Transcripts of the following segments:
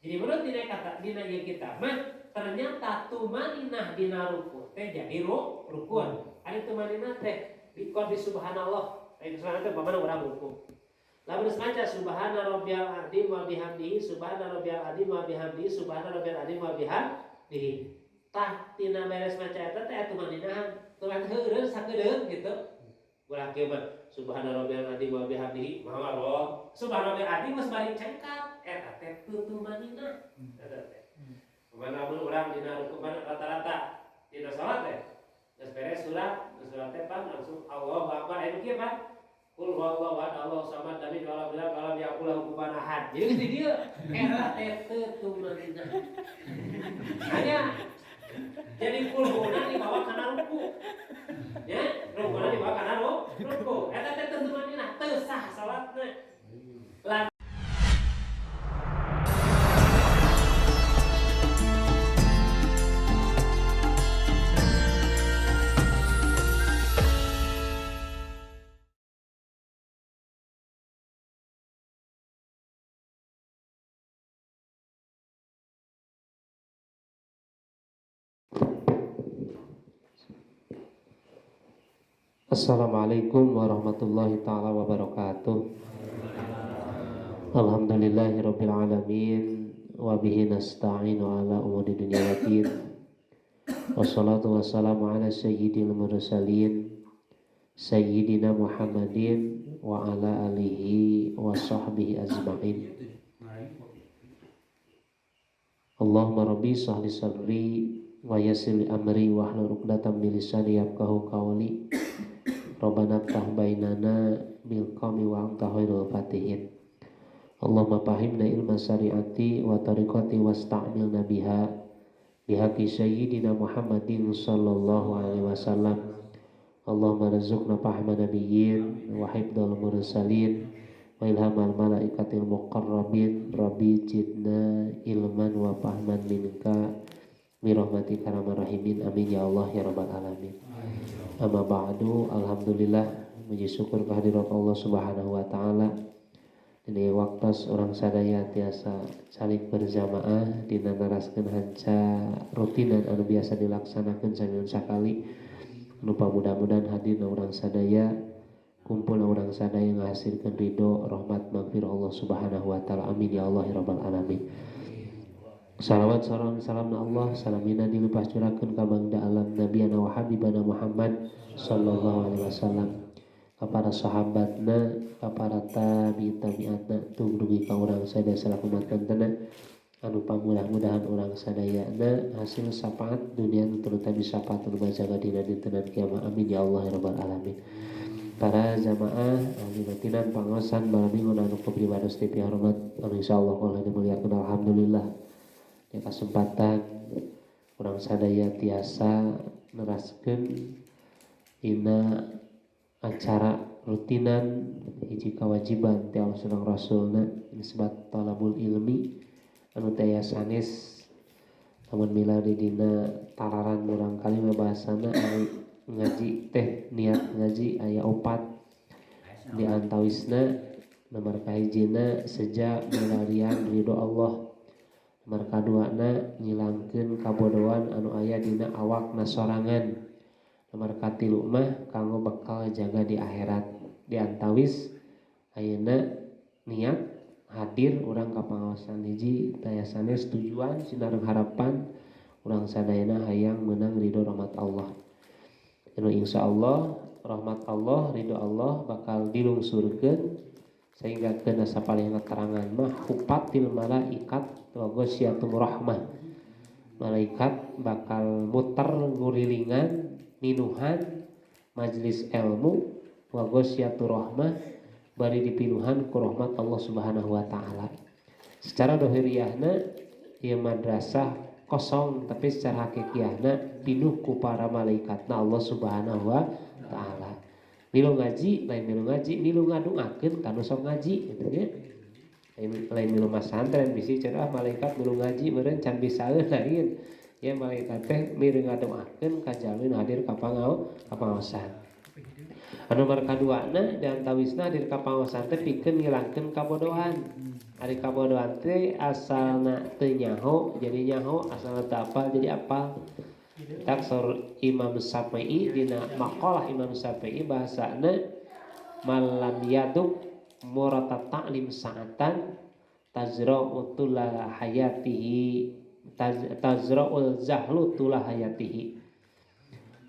Jadi menurut dina kata dina ieu kitab mah ternyata tumaninah dina ruku teh jadi rukun. Ari tumaninah teh di di subhanallah. Lain subhanallah teh umpamana urang ruku. Lamun geus maca subhana rabbiyal azim wa bihamdihi subhana rabbiyal azim wa bihamdihi subhana rabbiyal azim wa bihamdihi. Tah tina beres maca eta teh tumaninahan. Tuman heureun sakedeung gitu. Ulah kieu mah subhana rabbiyal azim wa bihamdihi Allah subhana rabbiyal azim geus bari cengkat eta teh tutumanina eta teh. Mana mun urang dina ruku mana rata-rata dina salat teh geus beres surat geus surat teh pan langsung Allahu akbar anu kieu pan qul huwallahu ahad Allahu samad lam yalid walam yulad walam yakul lahu kufuwan ahad. Jadi geus di dieu eta teh tutumanina. Hanya jadi kulhuna dibawa kana ruku. Ya, rukuna dibawa kana ruku. Eta teh tutumanina teu sah salatna. Assalamualaikum warahmatullahi ta'ala wabarakatuh. Alhamdulillahirabbil alamin wa bihi nasta'inu ala umuri dunya waddin. Wassalatu wassalamu ala sayyidil mursalin sayyidina Muhammadin wa ala alihi wa sahbihi ajma'in. Allahumma rabbi shrah li sadri wa yassir li amri wahlul 'uqdatam min lisani yafqahu qawli. Rabbana ftah bainana bil qawmi wa anta khairul fatihin. Allahumma fahimna ilma syariati wa tariqati wasta'milna biha bihaqi sayyidina Muhammadin sallallahu alaihi wasallam. Allahumma rzuqna fahma nabiyyin wa hifdzal mursalin wa ilhamal malaikatil muqarrabin. Rabbi zidna ilman wa fahman minka bi rahmatika ya arhamar rahimin. Amin ya Allah ya rabbal alamin. Amma ba'du, alhamdulillah puji syukur kehadirat Allah Subhanahu wa taala. Dina waktos urang sadaya tiasa calik berjamaah dina naraskeun hanca rutinan anu biasa dilaksanakeun saminggu sakali. Anu mudah-mudahan hadirna urang sadaya kumpul urang sadaya ngahasilkeun ridho rahmat magfirah Allah Subhanahu wa taala. Amin ya Allah ya rabbal alamin. Salawat salam salam Allah salamina dilepas curakeun ka bangda alam nabiyana wa habibana Muhammad sallallahu alaihi wasallam, ka para sahabatna, ka para tabi tabiatna, tungdugi ka urang sadaya salaku matantena anu pamudah-mudahan urang sadayana hasil syafaat dunia terutama syafaat nu bajaga dina dintenan kiamat. Amin ya Allah ya rabbal alamin. Para jamaah ahli rutinan pangaosan malam minggu anu kupribados ti hormat anu insyaallah Allah dimuliakeun. Alhamdulillah ya kesempatan urang sadaya tiasa neraskeun dina acara rutinan hiji kewajiban ti Allah sareng Rasulna nisbat talabul ilmi anu teh aya sanes lamun milari dina tararan urang kali mah bahasana anu ngaji teh niat ngaji aya opat di antawisna nomor kahijina seja milarian ridho Allah, nomor kaduana ngilangkeun kabodohan anu aya dina awakna sorangan, nomor katilu mah kanggo bekal jaga di akhirat. Di antawis ayeuna niat hadir urang ka pangaosan hiji daya sanes tujuan sinareng harapan urang sadayana hayang meunang ridho rahmat Allah. Anu insyaallah rahmat Allah ridho Allah bakal dilungsurkeun sehingga kena sapalih keterangan mah hupatil malaikat wa ghasyatum rahmah. Malaikat bakal muter ngurilingan minuhan majelis ilmu wa ghasyatur rahmah bari dipinuhan ku rahmat Allah Subhanahu wa taala. Secara dohiriahna ieu madrasah kosong tapi secara hakikiahna pinuh ku para malaikatna Allah Subhanahu wa taala. Milu ngaji lain milu ngaji milu ngadungakeun kanu sok ngaji gitu nya. Lain milu masantren bisi cenah malaikat milu ngaji meureun can bisaeun lain. Ya malaikat teh milu ngadoakeun ka jalmi nu hadir ka pangaosan. Anu nomor kaduana dan tawisna hadir ka pangaosan teh pikeun ngilangkeun kabodohan. Ari kabodohan teh asalna teu nyaho jadi nyaho, asalna teu apal jadi apal. Taksor Imam Syafi'i dina maqalah Imam Syafi'i bahasana malam yaduk murata ta'lim sa'atan tazra'u tula hayatihi tazra'ul jahlu tula hayatihi.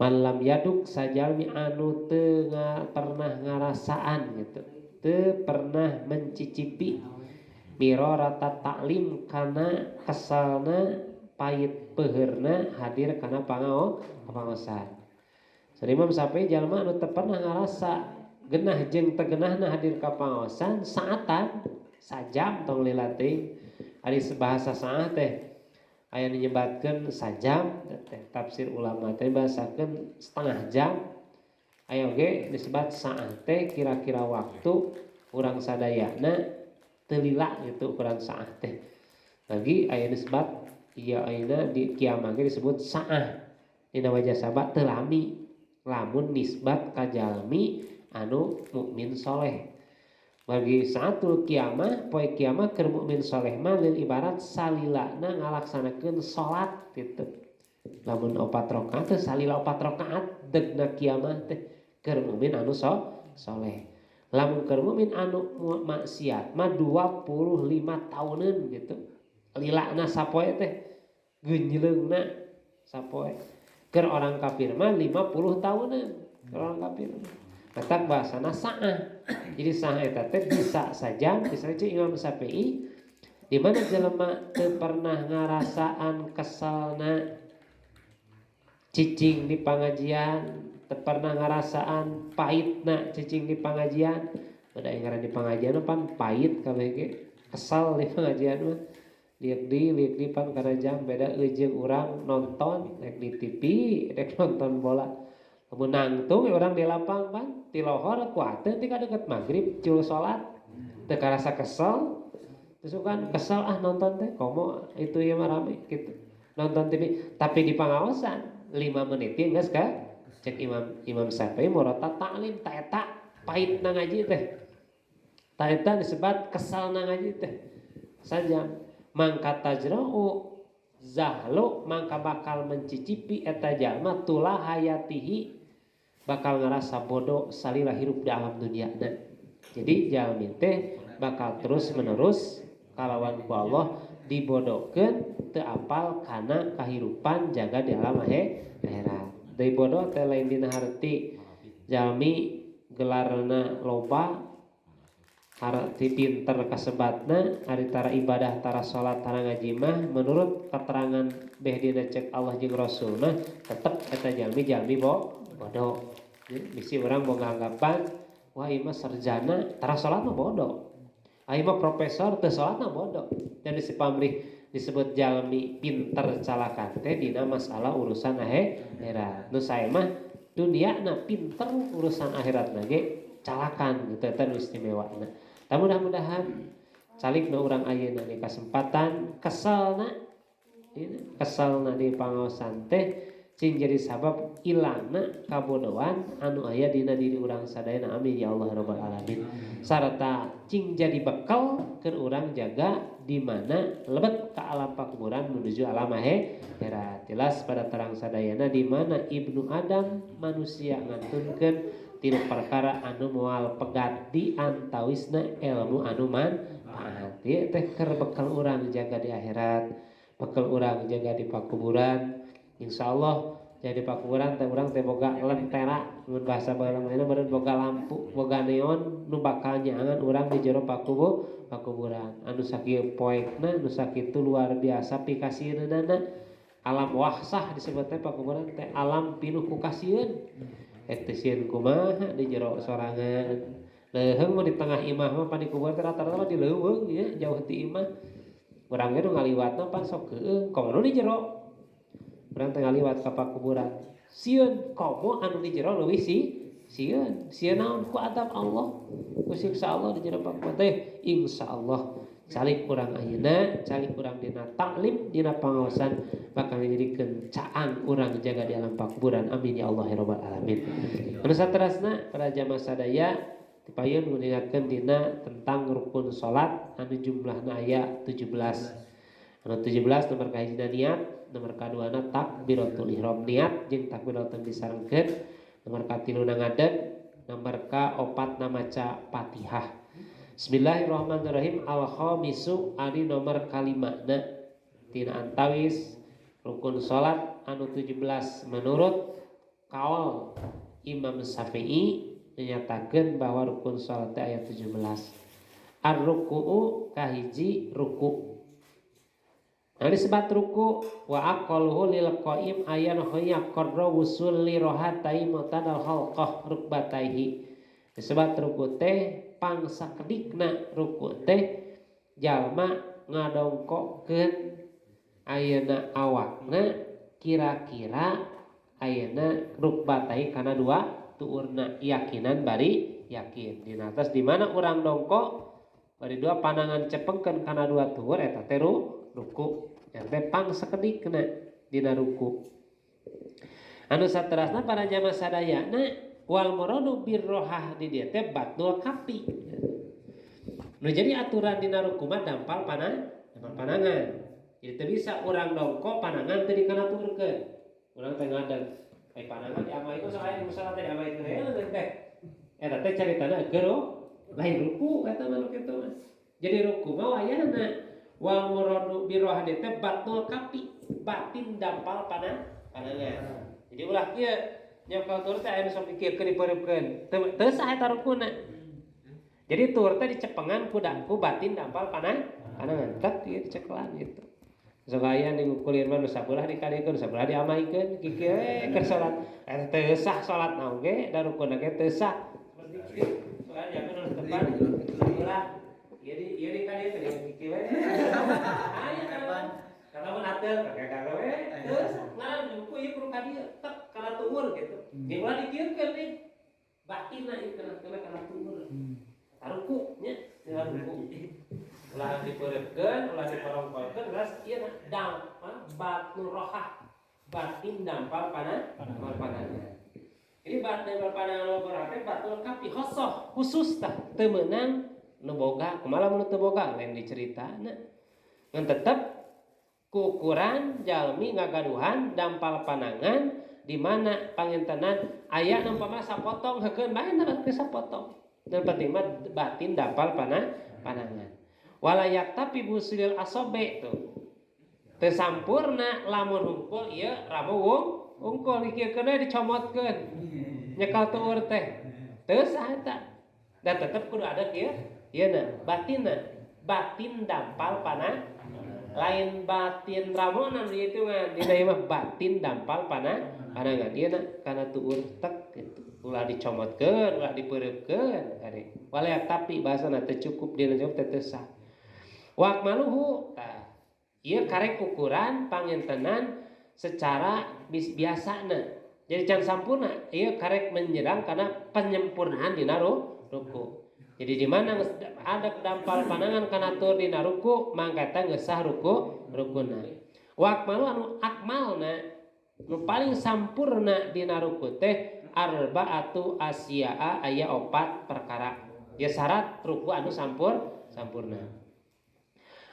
Malam yaduk sajalmi anu teu pernah ngarasaan gitu, teu pernah mencicipi mirarata ta'lim kana kesalna pahit peherna hadir kana pangaosan. Imam Syafi'i jalma anu teu pernah ngarasa genah jeung teu genahna hadir ka pangaosan saatan sajam tong lila teuing. Ari bahasa saah teh aya nu nyebatkeun sajam teh, tafsir ulama teh bahasakeun setengah jam. Aya oge disebat saah teh kira-kira waktu urang sadayana teu lila gitu ukuran saah teh. Lagi aya disebat ieu ayeuna di kiamah ge disebut saah dina wajah sabat teu lami lamun nisbat ka jalmi anu mukmin soleh. Bagi saatul kiamah, poe kiamah keur mukmin soleh mah lil ibarat salilana ngalaksanakeun salat gitu. Lamun 4 rakaat teh salila 4 rakaat degna kiamah teh keur mukmin anu soleh. Lamun keur mukmin anu maksiat mah 25 tahuneun gitu. Lilana sapoe teh geunjleungna sapoe. Keur orang kafir mah 50 tahuneun keur orang kafir. Matak bahasana sa'ah. Jadi sa'ah eta teh bisa saja, bisa aja Imam Syafi'i di mana jelema teu pernah ngarasaan kesalna cicing di pangajian, teu pernah ngarasaan pahitna cicing di pangajian. Beda ngaran di pangajian pan pahit kabeh ge, kesal di pangajian mah. Liek di pan kana jam beda eujeung urang nonton rek di TV, rek nonton bola. Lamun nangtung ya urang di lapang pan ti lohor kuateun ti ka deket maghrib cul salat teu karasa kesel. Terus kan kesel ah nonton teh komo itu ieu mah rame gitu. Nonton TV tapi di pangaosan 5 menit ge geus ka cek Imam Syafi'i murata ta'lim ta eta pahitna ngaji teh. Ta eta disebat keselna ngaji teh. Sajam mangka tajra'u zahlu mangka bakal mencicipi eta jalma tula hayatihi bakal ngerasa bodoh salila hirup di alam dunia. Jadi jalmi teh bakal terus menerus kalawan ku Allah dibodohkeun teu apal kana kahirupan jaga di alam akhirat. Deui bodoh teh lain dina harti jalmi gelarna loba harti pinter kasebatna ari tara ibadah tara salat tara ngaji mah menurut keterangan beh dina cek Allah jeung Rasul mah tetep eta jalmi-jalmi bodoh. Bisi urang boga anggapan wah ieu mah sarjana tara salat mah bodoh. Ah ieu mah profesor teu salat mah bodoh. Dan si pamrih disebut jalmi pinter calakan teh dina masalah urusan akhirat. Nu sae mah duniana pinter urusan akhiratna ge calakan gitu eta nu istimewana. Tah mudah-mudahan calikna urang ayeuna di kasempatan keselna keselna di pangaosan teh cing jadi sabab ilangna kabodohan anu aya dina diri urang sadayana amin ya Allah rabbal alamin. Sarta cing jadi bekal keur urang jaga di mana lebet ka alam pakuburan menuju alam akhirat. Jelas pada terang sadayana di mana Ibnu Adam manusia ngantunkeun tilu perkara anu moal pegat di antawisna ilmu anu manfaat. Ieu teh keur bekal urang jaga di akhirat, bekal urang jaga di pakuburan. Insyaallah jadi pakuburan teh urang teh boga lentera mun bahasa baheula mah beureun boga lampu, boga neon nu bakal nyaangan urang di jero pakuburan. Anu sakieu poekna, nu sakitu luar biasa pikasieunana. Alam wahsah disebut teh pakuburan teh alam pinuh ku kasieun. Eta sieun kumaha di jero sorangan. Leuheung mah di tengah imah mah pan di kuburan teh rata-rata mah di leuweung nya jauh ti imah. Urang ge nu ngaliwatna pan sok keueung komo nu di jero. Urang teh ngaliwat ka pakuburan. Sieun komo anu di jero leuwih sieun. Sieun naon ku adab Allah, ku siksa Allah di jero pakuburan teh insyaallah Calik urang ayeuna, calik urang dina taklim, dina pangaosan bakal ngajadikeun caang urang jaga di alam pakuburan. Amin ya Allah ya rabbal alamin. Anu saterasna para jamaah sadaya dipayun nguningakeun dina tentang rukun salat anu jumlahna aya 17. Anu 17 nomor kahijina niat, nomor kaduana takbiratul ihram, niat jeung takbiratul disarengkeun, nomor katiluna ngadeg, nomor kaopatna maca Fatihah. Bismillahirrahmanirrahim. Al-khamisu ari nomor kalimana tina antawis rukun salat anu 17 menurut kaul Imam Syafi'i menyatakan bahwa rukun salat teh aya 17. Ar-ruku'u kahiji ruku. Nah, disebut ruku wa aqalluhu lil qaim ayan khaya qarra wusul li rohatai mutadal khalqah rukbataihi. Disebut ruku teh pangsakedikna ruku teh jalma ngadongkokeun ayeuna awakna kira-kira ayeuna rukbatai kana dua tuurna, yakinan bari yakin. Dina atas di mana urang dongkok bari dua panangan cepengkeun kana dua tuur eta teh ruku. Eta teh pangsakedikna dina ruku. Anu saterasna para jamaah sadayana wal muradu birrohah di dieu teh batnul kapi. Nu jadi aturan dina ruku mah dampal dampal panangan. Jadi teu bisa urang dongkok panangan teu dikana tuurkeun. Urang teh ngadeg. Ai panangan diamaikeun sok aya di musala teh diamaikeun we teh. Eta teh caritana keur lain ruku eta mah nu kitu mah. Jadi ruku mah wayahna wal muradu birrohah di teh batnul kapi, batin dampal panangan. Jadi ulah kieu nyokal tur teh aya nu sok dikiekeun dipeureupeun. Teu sah eta rukuna. Jadi tur teh dicepengan ku batin dampal panangan. Tek ieu dicekelan gitu. Sok aya nu ngukulir mah nu sabelah dikadiekeun, nu sabelah diamaikeun, kikieu we keur salat. Eta teu sah salatna oge, da rukuna ge teu sah. Seperti kieu. Sok aya nu tepan sabelah. Ieu dikadiekeun ieu kikieu we. Aya kan. Kalau mun ateul kagak we, teu sah. Ngaran ruku ieu kudu ka dieu, tek kana tuur gitu. Jeung ulah dikieukeun nih. Batinna ieu kana tuur. Ruku nya, nya ruku. Ulah dipeureupkeun, ulah diporongkolkeun, geus ieu dam, batnu rohah. Batin dampal panangan. Jadi batin dampal panangan berarti batul kapi khosoh, khusus tah teu meunang nu boga, kumaha lamun teu boga lain diceritana. Ngan tetep kuukuran jalmi ngagaduhan dampal panangan di mana pangintenan aya nu umpama sapotong heukeun bae na sapotong. Dan penting mah batin dampal panangan. Walayak tapi busilil asobe tuh. Teu sampurna lamun hungkul ieu ramu hungkul dikiekeun we dicomotkeun. Nyekal tuur teh. Teu sah eta. Dan tetep kudu ada kieu ieu na batinna. Batin dampal lain batin ramonan dihitungan dina ieu mah batin dampal panangan ieu na kana tuur tek gitu. Ulah dicomotkeun, ulah dipeureupkeun kade. Walayak tapi bahasana teu cukup dina cukup teh teu sah. Wa akmaluhu tah ieu karek ukuran pangentenan secara biasana. Jadi can sampurna ieu karek menyerang karena penyempurnaan dina ruku. Jadi di mana ada dampal panangan kana tur dina ruku mangka eta geus sah rukuna. Wa akmalu anu akmalna nu paling sampurna dina ruku teh arbaatu asya'a aya opat perkara. Ya syarat ruku anu sampurna.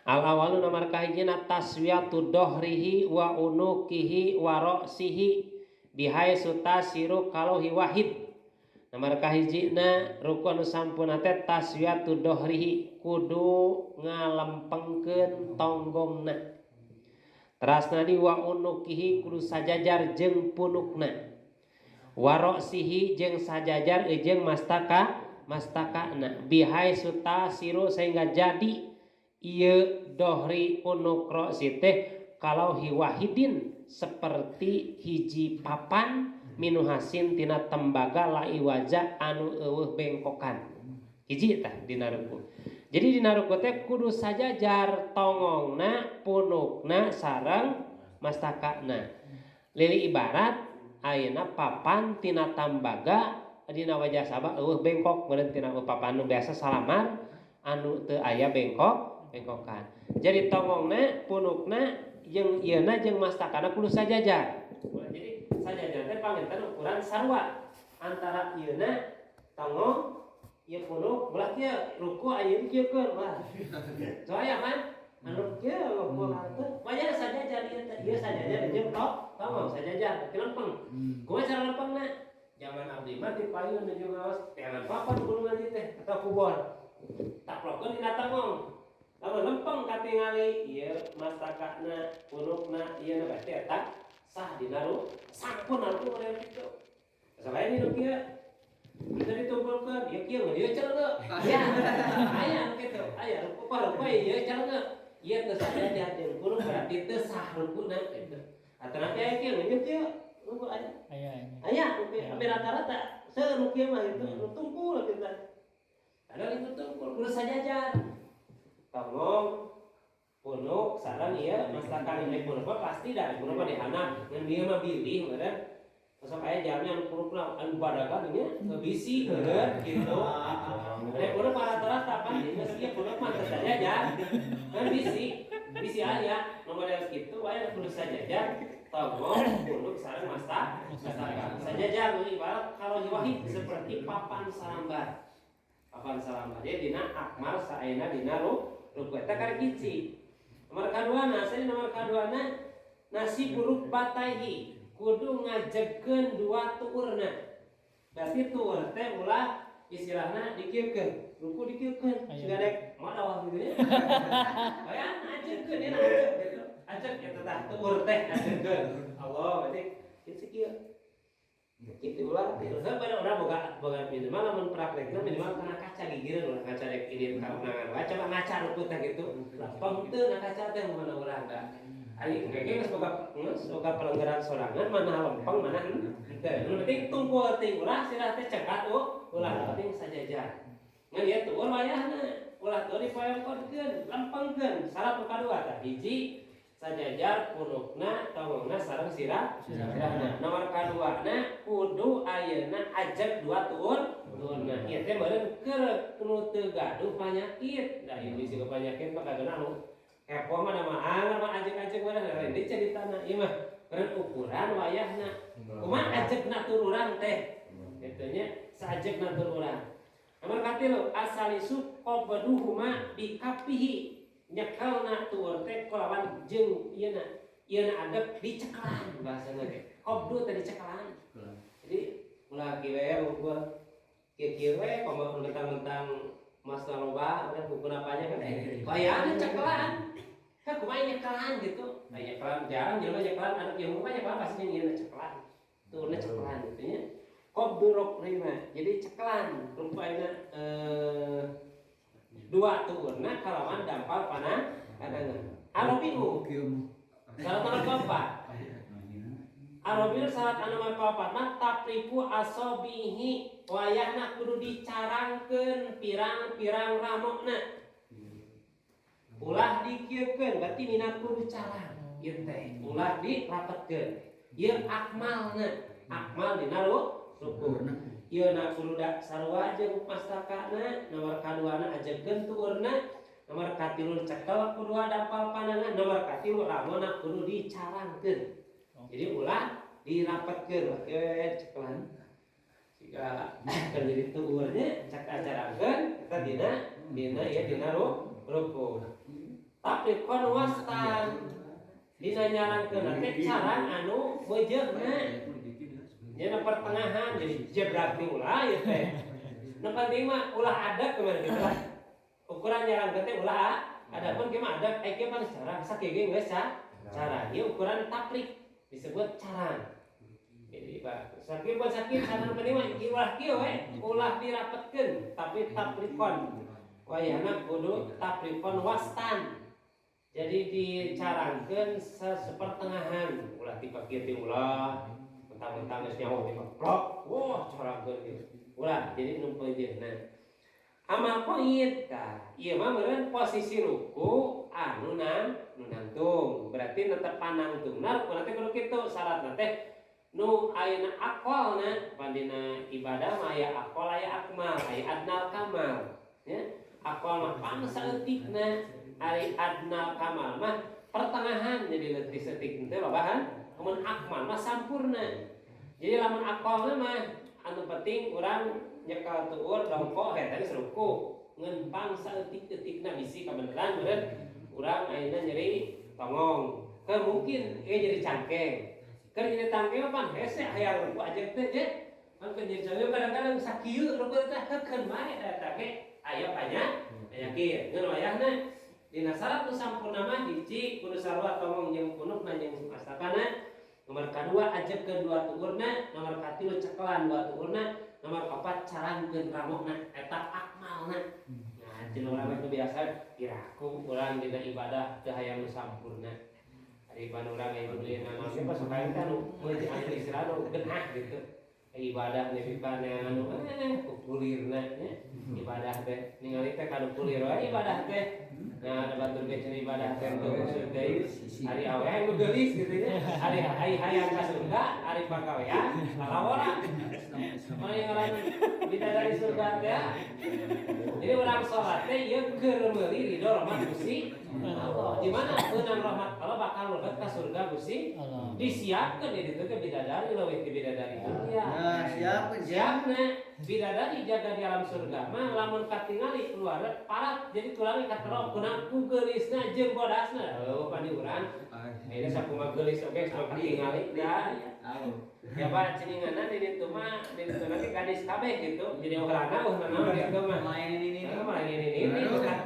Al awalu nomor kahijina taswiyatu dohrihi wa unukihi wa ra'sihi bihaitsu tasiru kalauhi wahid. Nomor kahijina ruku anu sampurna teh taswiyatu dohrihi kudu ngalempengkeun tonggongna. Terasna di wa unukihi kudu sajajar jeung punukna. Wa ra'sihi jeung sajajar jeung mastakana bihaitsu tasiru sehingga jadi ieu dohri unuk ra'si teh kalau hiwahidin seperti hiji papan minuhasin tina tembaga lai wajah anu eueuh bengkokan. Hiji tah dina ruku. Jadi dina ruku teh kudu sajajar tongongna, punukna sareng mastakana. Lili ibarat ayeuna papan tina tembaga dina wajah sabah eueuh bengkok meureun tina papan nu biasa salamar anu teu aya bengkok Bengkokan. Jadi tonggongna, punukna jeung ieuna jeung mastakana kudu sajajar. Jadi sajajar teh panginten ukuran sarua antara ieuna tonggong ieu punuk belah kieu ruku ayeuna kieu keur wah. Soalnya kan anu kieu ruku teh wajar sajajar ieu teh ieu sajajar jeung tonggong sajajar berarti lempeng. Kumaha cara lempengna? Zaman abdi mah di payun nuju ngaos teangan papan kudu ngaji teh atau kubor. Taplokeun dina tonggong. Lamun lempeng katingali ieu mastakana punukna ieu berarti eta sah dina sampurna ruku model kitu. Selain itu kieu kita ditumpulkeun ieu kieu ieu celengeu. Ya, aya kitu. Aya ruku ruku ieu celengeu. Ieu teu sajajar jeung punuk berarti teu sah rukuna kitu. Atau nanti aya kieu ieu kieu ruku aya. Aya. Aya ruku hampir rata-rata seueur nu kieu mah itu nu tungkul kita. Padahal itu tungkul kudu sajajar. Tonggong punuk sareng ieu mastakan ini punuk mah pasti dah punuk mah dihandap ngan dieu mah bilih meureun. Sok aya jalmi anu punukna anu badagan nya bisi meureun kitu. Ada punuk mah rata-rata pan geus ieu punuk mah teu sajajar. Ngan bisi bisi aya nu model kitu aya kudu sajajar. Tonggong punuk sareng mastakan sajajar ibarat kalau wahid seperti papan salambar. Papan salambar dia dina akmal saena dina ruku eta karek hiji. Nomor kaduana, saya nomor kaduana nasi buruk bataihi kudu ngajegkeun dua tuurna. Berarti tuur teh ulah istilahna dikieukeun, ruku dikieukeun, siga rek modal gitu ya. Aya ngajegkeun ya ajeg gitu. Ajeg eta tah tuur teh ngajegkeun. Allah berarti kieu kieu. Kitu ulah kitu. Pada urang boga boga minimal lamun praktekna minimal kana kaca gigireun ulah kaca rek ini kaunangan wae coba ngaca ruku teh kitu. Lempeng teu na kaca teh mana urang da. Ari engke geus boga pelenggeran sorangan mana lempeng mana henteu. Nu penting tungkul teuing ulah sirah teh cekat ulah penting sajajar. Ngan ieu tuur wayahna ulah tuur dipoyongkodkeun, lempengkeun. Syarat nu kadua tah hiji sajajar punukna tonggongna sareng sirah sirahna. Nomor kaduana kudu ayeuna ajeg dua tuur tuurna. Ieu teh meureun keur nu teu gaduh panyakit. Da ieu bisi panyakit mah kadona anu kepo mah da mah anger mah ajeg-ajeg mah lain deui caritana ieu mah meureun ukuran wayahna. Kumaha ajegna tur urang teh? Kitu nya saajegna tur urang. Nomor katilu asalisu qabduhuma bikafihi nyekelna tuur teh kulawan jeung ieuna ieuna adeg dicekelan bahasana teh. Qabdu teh dicekelan. Jadi ulah kieu we ukur kieu-kieu we komo mentang-mentang masna loba urang hukuna panjang kan wayahna cekelan. Kan kumaha nyekelan gitu. Aya nyekelan jarang jelema nyekelan anu kieu mah nyekelan pasti jeung ieuna cekelan. Tuurna cekelan gitu nya. Qabdu rima. Jadi cekelan rupana dua tuurna kalawan dampal panangan. Arabiu syarat nomor keempat. Arabiu syarat anu nomor keempat mah tafriqu asobihi wayahna kudu dicarangkeun pirang-pirang ramokna. Ulah dikieukeun berarti mina kudu carang ieu teh. Ulah dirapetkeun. Ieu akmalna. Akmal dina ruku. Ieu na kudu da sarua jeung mastakana, nomor kaduana ajegkeun tuurna, nomor katilu cekel kudu dampal panangan, nomor katilu ramona kudu dicarangkeun. Jadi ulah dirapetkeun we cekelan. Jika kan jadi tuurnya cek acarangkeun eta dina dina ieu dina ruku. Tapi kon wastan dina nyarangkeun teh carang anu beujeuna. Nya pertengahan jadi jebrak di ulah ieu teh. Nu penting mah ulah ada kemana gitu lah. Ukuran nyarangkeun teh ulah ada pun kieu mah ada kieu mah carang sakieu ge geus carang. Ieu ukuran tafriq disebut carang. Jadi Pak, sakit buat sakit cara nu penting mah ulah kieu we, ulah dirapetkeun tapi tafriqon. Wayahna kudu tafriqon wastan. Jadi dicarangkeun sepertengahan, ulah tipe kieu teh ulah mentang-mentang geus nyaho tipe plok, wah carangkeun kieu. Ulah jadi nu peujeuhna. Amal qoid tah, ieu mah meureun posisi ruku anu nu nangtung. Berarti netep panangtungna rukuna teh kudu kitu syaratna teh nu ayeuna aqolna pandina ibadah mah aya aqol aya akmal, aya adnal kamal nya. Aqol mah pan saeutikna. Ari adnal kamal mah pertengahan, jadi leutik-leutik teh babahan. Mun akmal mah sampurna. Jadi lamun aqolna mah anu penting urang nyekel tuur dongko eta geus ruku. Ngan pang saeutik-eutikna bisi kabeneran meureun urang ayeuna nyeri tongong. Ke mungkin nyeri cangkeng. Keur nyeri cangkeng mah pan hese hayang ruku aja teh je. Pan keur nyeri cangkeng kadang-kadang sakieu ruku teh heukeun bae da eta ge aya penyakit. Ngan wayahna dina syarat nu sampurna mah hiji kudu sarua tongong jeung punukna jeung astakana. Nomor kadua ajebkeun dua tuurna, nomor katilu cekelan dua tuurna, nomor kaopat carangkeun ramokna eta akmalna. Nah, cenah urang mah biasa piraku urang dina ibadah teu hayang nu sampurna. Ari pan urang aya beli naon ge pas kain teh anu meuli anu istilah anu genah gitu. Ibadah nepi ka anu kukulirna nya. Ibadah teh ningali teh kanu kulir wae ibadah teh. Nah, ada batur ge cenah ibadah teh teu maksud deui. Ari awewe nu geulis gitu nya. Ari ari hayang ka surga, ari pagawean lalawora. Mana yang ngaran bidadari surga teh. Jadi urang salat teh ieu keur meuli ridho rahmat Gusti Allah. Di mana meunang rahmat Allah bakal lebet ka surga Gusti. Disiapkeun di ditu teh bidadari leuwih ti bidadari dunia. Nah, siapkeun siapna bidadari jaga di alam surga mah lamun katingali keluar parat jadi tulangnya katerok kuna ku geulisna jeung bodasna. Heuh pan di urang. Ayeuna sakumaha geulis oge sok katingali da. Ya Pak ceninganna di ditu mah di ditu nanti gadis kabeh gitu. Jadi urangna naon gitu mah. Main ini ini. Main ini ini.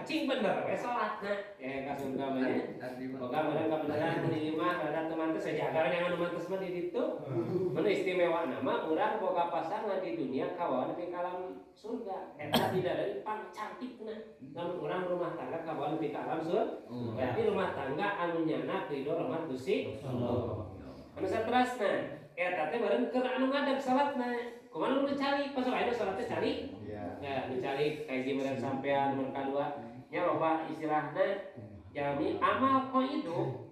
Cing bener we salatna. Ya ka surga mah nya. Boga meureun kabeneran mun ieu mah rada teu mantes sajaga yang anu mantes mah di ditu. Mun istimewa nama urang boga pasangan di dunia kabawa nepi ka alam surga. Eta bidadari pang cantikna. Lamun urang rumah tangga kabawa nepi ka alam surga. Berarti rumah tangga anu nyana ridho rahmat Gusti Allah. Anu saterasna eta teh meureun keur anu ngadeg salatna. Kumaha nu calik? Pas aya salat teh calik. Ya, nu calik kahiji meureun sampean mun kadua nya loba istilahna jami amal qaidu.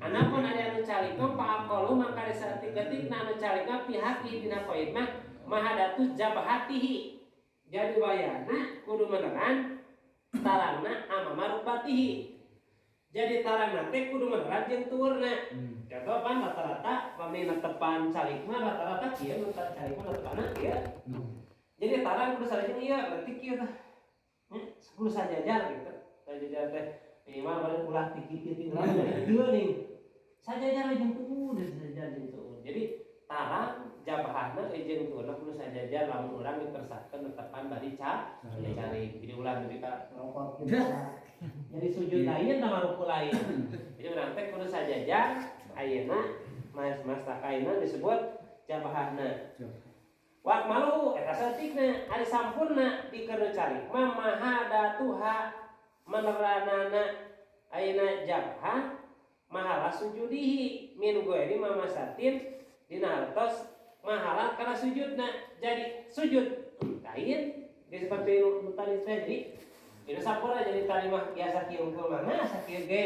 Anapun aya anu calik mah fa'aqallu maka disaeutik-eutikna anu calik mah pihaki dina qaid mah mahadatu jabhatihi. Jadi wayahna kudu meneran tarangna amama rukbatihi. Jadi tarangna teh kudu meneran jeung tuurna. Contoh pan rata-rata pami netepan calik mah rata-rata kieu nu calik mah netepanna kieu. Jadi tarang kudu sareng ieu berarti kieu tah. Nya kudu sajajar gitu. Sajajar teh minimal paling ulah tinggi-tinggi ulah kieu nih. Sajajar jeung tuur, sajajar jeung tuur. Jadi tarang jabahna jeung tuurna kudu sajajar lamun urang dikersakeun netepan bari calik. Jadi ulah nepi ka rokok gitu. Jadi sujud lain sama ruku lain. Jadi urang teh kudu sajajar ayeuna mas-mas takaina disebut jabahna. Wa malu eta saeutikna ari sampurna dikeun calik mah mahadatuha meneranana ayeuna jabhah mahala sujudihi min ghairi mamasatin dina hartos mahala kana sujudna. Jadi sujud lain di seperti nu tadi teh jadi dina sampurna jadi tadi mah biasa kieu unggul mah nah sakieu ge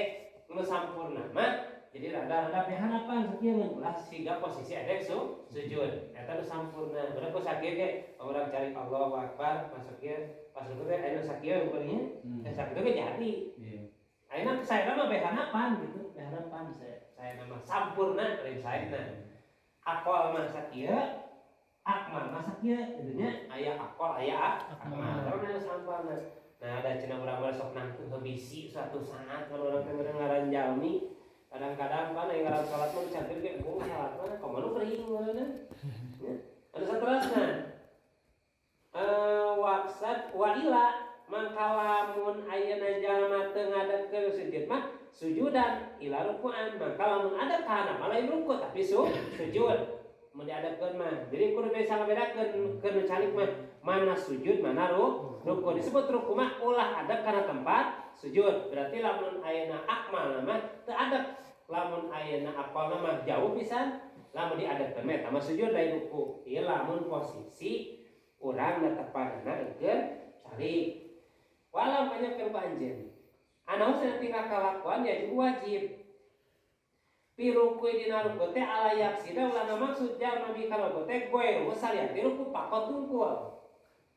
nu sampurna mah jadi rada-rada pehanapan sakieu mun ulah siga posisi edek sujud eta nu sampurna. Urang ku sakieu ge urang cari Allahu Akbar masuk kieu pas ruku teh aya nu sakieu unggulnya sakieu ge jadi. Ayeuna saya mah behanapan gitu, behanapan saya nama sampurna dari saya na. Akol mah sakieu, akmal mah sakieu gitu nya aya akol aya akmal. Karena sampurna. Nah, ada cenah urang mah sok nangtung bisi suatu saat kalau urang teh ngaran jalmi kadang-kadang pan aya ngaran salat mah dicampur ge embung salat mah kumaha nu kering ngaranna. Nya. Anu saterasna. Waksat wa ila mangka lamun ayeuna jalma teu ngadegkeun sujud mah sujudan ila rukuan mangka lamun ada kana mah lain ruku tapi sujud mun diadegkeun mah. Jadi kudu bisa ngabedakeun keur nu calik mah mana sujud mana ruku. Disebut ruku mah ulah adeg kana tempat sujud. Berarti lamun ayeuna akmal mah teu adeg. Lamun ayeuna aqal mah jauh pisan. Lamun diadegkeun mah eta mah sujud lain ruku. Ieu lamun posisi urang netepanana keur calik. Walau banyak ke anjeun. Anahu cenah tingkah kalakuan ya juga wajib. Pirukui dina ruku teh ala yaksida ulah maksud jalma bi kana teh goeru salian ruku pakot tungkul.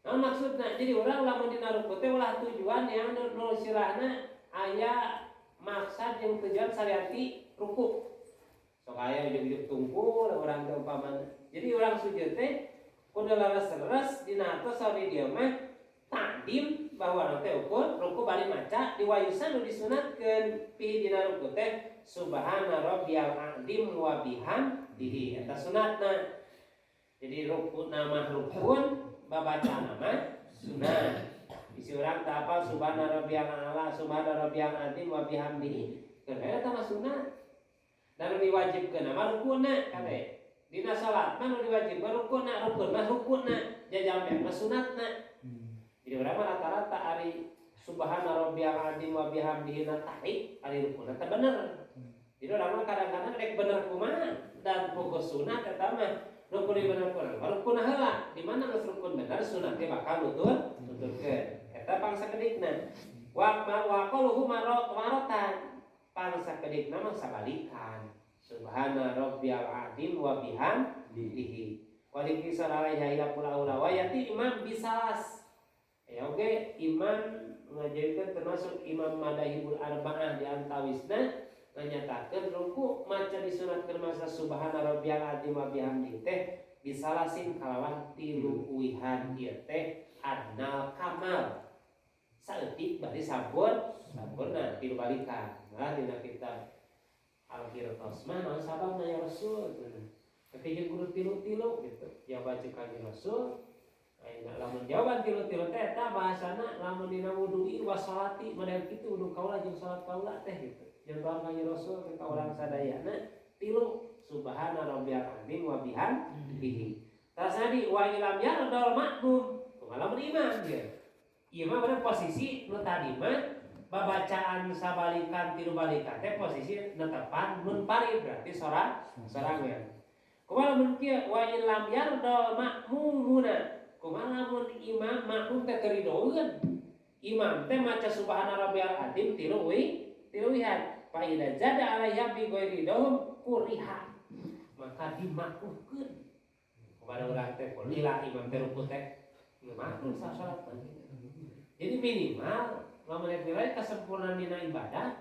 Nah maksudna jadi urang lamun dina ruku teh ulah tujuan yang nu silahna aya maksad jeung tujuan salianti ruku. Sok aya ujug-ujug tungkul urang teh umpamana. Jadi urang sujud teh kudu leres-leres dina atos sauri dieu mah takdim bahwa urang teh ukur ruku bari maca diwayusan nu disunatkeun pi dina ruku teh subhana rabbiyal azim wa bihamdihi, eta sunatna. Jadi ruku nama rukun, babacaan nama sunat. Isi urang teu apal subhana rabbiyal a'la, subhana rabbiyal azim wa bihamdihi, keur eta mah sunat. Dan nu diwajibkeun mah rukunna kade. Dina salat mah nu diwajibkeun rukunna, rukun mah rukunna, jajampe mah sunatna. Jadi urang mah rata-rata ari subhana rabbiyal azim wa bihamdihi na tarik, ari rukunna teh bener. Jadi urang mah kadang-kadang rek bener kumaha dan fokus sunat eta mah rukun di bener kurang. Rukunna heula, di mana geus rukun bener sunat ge bakal nuturkeun. Eta pangsakedikna. Wa ma wa qaluhu marotan. Pangsakedikna mah sabalikan. Subhana rabbiyal azim wa bihamdihi. Wa likisar alaiha ila pula ula wa yati imam bisalas. Ya oke, imam ngajarkeun termasuk imam madahibul arba'ah di antawisna menyatakan ruku maca disunatkeun masa subhana rabbiyal azim wa bihamdihi teh bisalasin kalawan tilu uihan ieu teh adnal kamal. Saeutik berarti sampurna tilu balikan. Nah dina kitab Al-Qirtas mah naon sababna ya Rasul? Tapi jeung kudu tilu-tilu gitu. Jawaban cek Kanjeng Rasul. Ayeuna lamun jawaban tilu-tilu teh eta bahasana lamun dina wudu'i wa salati model kitu wudu kaula jeung salat kaula teh gitu. Jangan Kanjeng Rasul teh ka urang sadayana tilu subhana rabbiyal azim wa bihamdihi. Terus di wa ilam yardal makmum. Kumaha lamun imam dia? Imam pada posisi nu tadi mah babacaan sabalikan tilu balikan teh posisi netepan munfarid berarti sorangan. Kumaha lamun kieu wa ilam yardal makmumuna. Kumaha lamun imam makmum teh teu ridoeun. Imam teh maca subhana rabbiyal azim tilu tilu wihan. Fa idza zada alaiha bi ghairi ridahum kuriha. Maka dimakruhkeun. Kepada urang teh lila imam teh ruku teh makruh salat mah. Jadi minimal lamun nilai kesempurnaan dina ibadah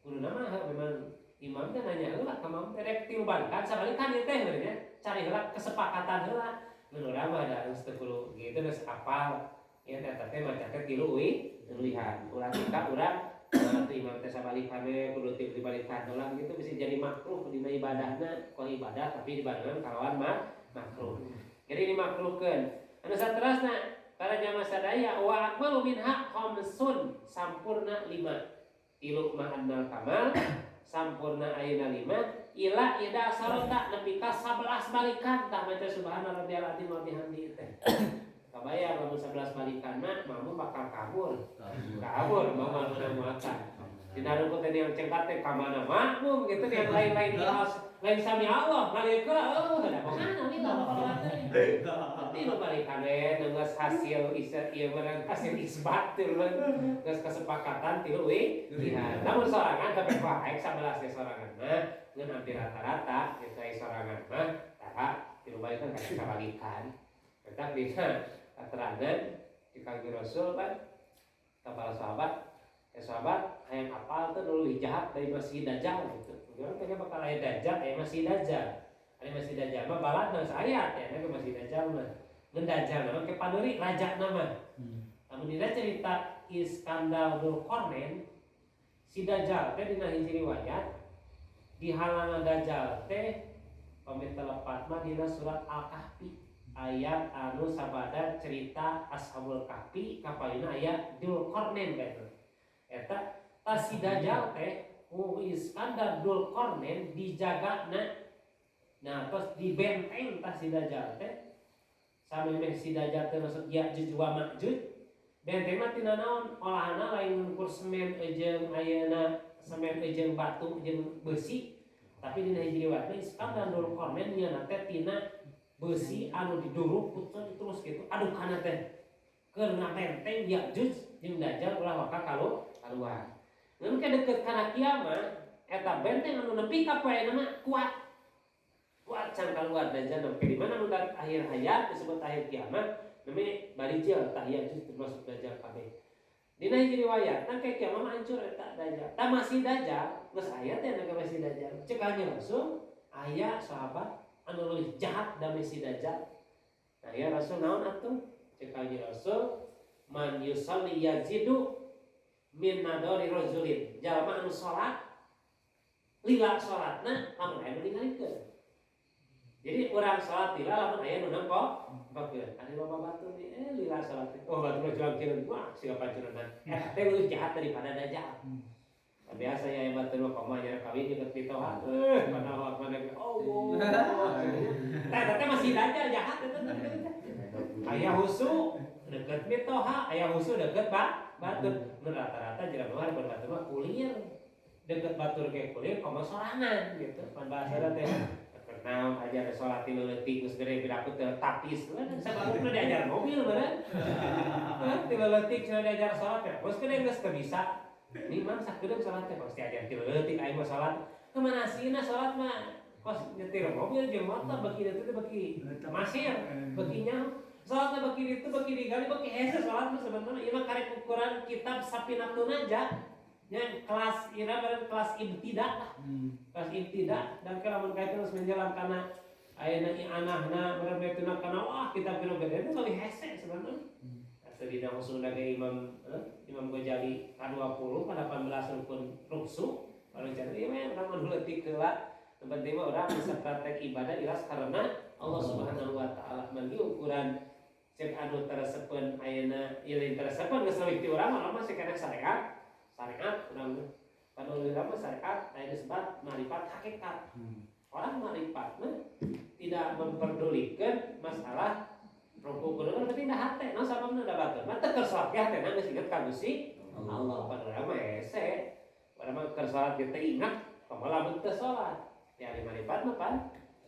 kudu mah memang imam teh nanya heula ka imam teh rek tilu balikan sabalikan ieu teh nya cari heula kesepakatan heula. Mun urang mah da geus teu kudu gitu, geus apal ieu teh eta teh maca teh tilu uihan. Ulah tika urang teu imam teh sabalikan we kudu tilu dibalikan ulah gitu, bisa jadi makruh dina ibadahna, kok ibadah tapi dibarengan kalawan makruh. Jadi dimakruhkeun. Anu saterasna para jamaah sadaya wa akmalu minha khamsun, sampurna 5. Tilu mah adnal kamal, sampurna ayeuna 5 ila ida sarota nepi ka 11 balikan tah maca subhana rabbiyal azim wa bihamdihi teh. Kabayang lamun 11 balikan mah makmum bakal kabur. Kabur mau makmum makan. Dina ruku teh yang cengkat teh ka mana makmum gitu, yang lain-lain lain sami Allah ngalieuk heula, oh da mana lila bakal teh. Tilu balikan we geus hasil isa ieu mah hasil isbat tilu geus kesepakatan tilu we. Namun sorangan tapi wae 11 ge sorangan mah ngan hampir rata-rata gitu ai sorangan mah tah tilu balikan kadang sabalikan. Eta dina keterangan di Kanjeng Rasul kan ka para sahabat, ya sahabat hayang apal tuh dulu jahat dari Masih Dajjal gitu. Urang teh bakal aya Dajjal, aya Masih Dajjal. Aya Masih Dajjal mah balad mah ayat ya, nya Masih Dajjal mah. Ngan Dajjal mah ke paneuri raja nama. Lamun dina cerita Iskandar Dzulqarnain si Dajjal teh dina hiji riwayat di halangan Dajjal teh pamit telepat mah dina surat Al-Kahfi ayat anu sabada cerita Ashabul Kahfi kapayuna aya Dzulqarnain gitu. Eta tas si Dajjal teh ku Iskandar Dzulqarnain dijagana. Nah, terus di benteng tas si Dajjal teh samemeh si Dajjal teh masuk Ya'juj wa Ma'juj. Benteng mah tina naon? Olahana lain ngukur semen jeung ayeuna semen jeung batu jeung besi, tapi dina hiji riwayat mah Iskandar Dzulqarnain nya teh tina besi anu diduruk terus gitu adukanna teh keur ngabenteng Ya'juj jeung Dajjal ulah waka kaluar. Ngan ke deket kana kiamat eta benteng anu nepi ka poe mah kuat. Kuat can kaluar Dajjal nepi di mana nu akhir hayat disebut akhir kiamat namanya barijil tah Ya'juj termasuk Dajjal kabeh. Dina hiji riwayat, nah kayak kiamat mah hancur eta Dajjal. Tah masih Dajjal, geus aya teh anu masih Dajjal. Cek Kanjeng Rasul, aya sahabat anu leuwih jahat da Mesih Dajjal. Nah ya Rasul naon atuh? Cek Kanjeng Rasul, man yusalli yazidu min nadori rajulin. Jalma anu salat lila salatna lamun aya nu ningalikeun. Jadi orang salat lila lamun aya nu nempo nempokeun. Ari loba batur di lila salat teh. Oh batur mah juang kieu, wah siga pancuran. Eta teh leuwih jahat daripada Dajjal. Biasa ya batur mah komo nya kawin jeung mitoha. Padahal mana ge Allah. Tah eta teh masih Dajjal jahat eta teh. Aya husu deket mitoha, aya husu deket batur. Nu rata-rata jelema mah batur mah kulir. Deket batur ge kulir komo sorangan gitu. Pan bahasana teh naon aja ada sholat ti leutik geus gede piraku teu tapis sabarupna diajar mobil meureun. Ti leutik cenah diajar sholat ya geus gede geus teu bisa. Ini mah sakedeung sholat teh pasti ajar ti leutik aing mah sholat. Kemana sina sholat mah kos nyetir mobil jeung motor beki ditu teh beki masir beki nyaho. Salatna beki ditu beki digali beki hese salat mah sebenarnya ieu mah karek ukuran kitab Safinatun Najah. Nya kelas ira bareng kelas ibtida lah. Kelas ibtida dan kalau mun kaitu geus menjelang kana ayeuna i'anahna bareng baituna kana wah kitab kira gede itu leuwih hese sebenarnya. Asa dina usulna ge Imam Ghazali ka-20 ka-18 rukun ruksu baru cari ieu mah urang mah leutik heula. Yang penting mah urang bisa praktek ibadah ikhlas karena Allah Subhanahu wa taala. Manggi ukuran cek anu teresepeun ayeuna ieu lain teresepeun geus leuwih ti urang mah masih keneh syariat. Syariat urang mah. Pada urang mah syariat aya disebut marifat hakikat. Orang marifat mah tidak memperdulikan masalah ruku kudu kan penting dah hate naon sababna da batur mah teu keur salat ge hatena geus inget ka Gusti Allah. Pada urang mah hese. Urang mah keur salat ge teu ingat komo lamun teu salat. Ya ari marifat mah pan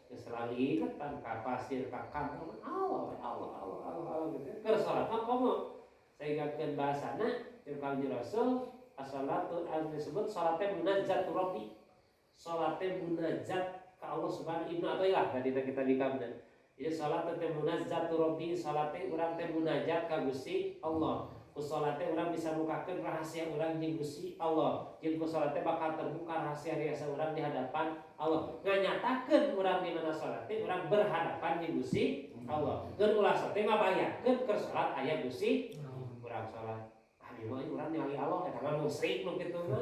geus selalu inget pan ka pasir ka kampung Allah Allah Allah Allah Allah gitu. Keur salat mah komo sehingga keun bahasana jeung Kanjeng Rasul as-salatu anu disebut salatnya munajat rabbi. Salatnya munajat ka Allah Subhanahu Ibnu Athaillah tadi kita bikamna. Jadi salat teh munajat rabbi, salat teh urang teh munajat ka Gusti Allah. Ku salat teh urang bisa mukakeun rahasia urang jeung Gusti Allah. Jeung ku salat teh bakal terbuka rahasia-rahasia urang di hadapan Allah. Nganyatakeun urang di mana salat teh urang berhadapan jeung Gusti Allah. Ngan ulah salat teh ngabayangkeun keur salat aya Gusti urang salat. Ah ieu mah urang ningali Allah eta mah musyrik nu kitu mah.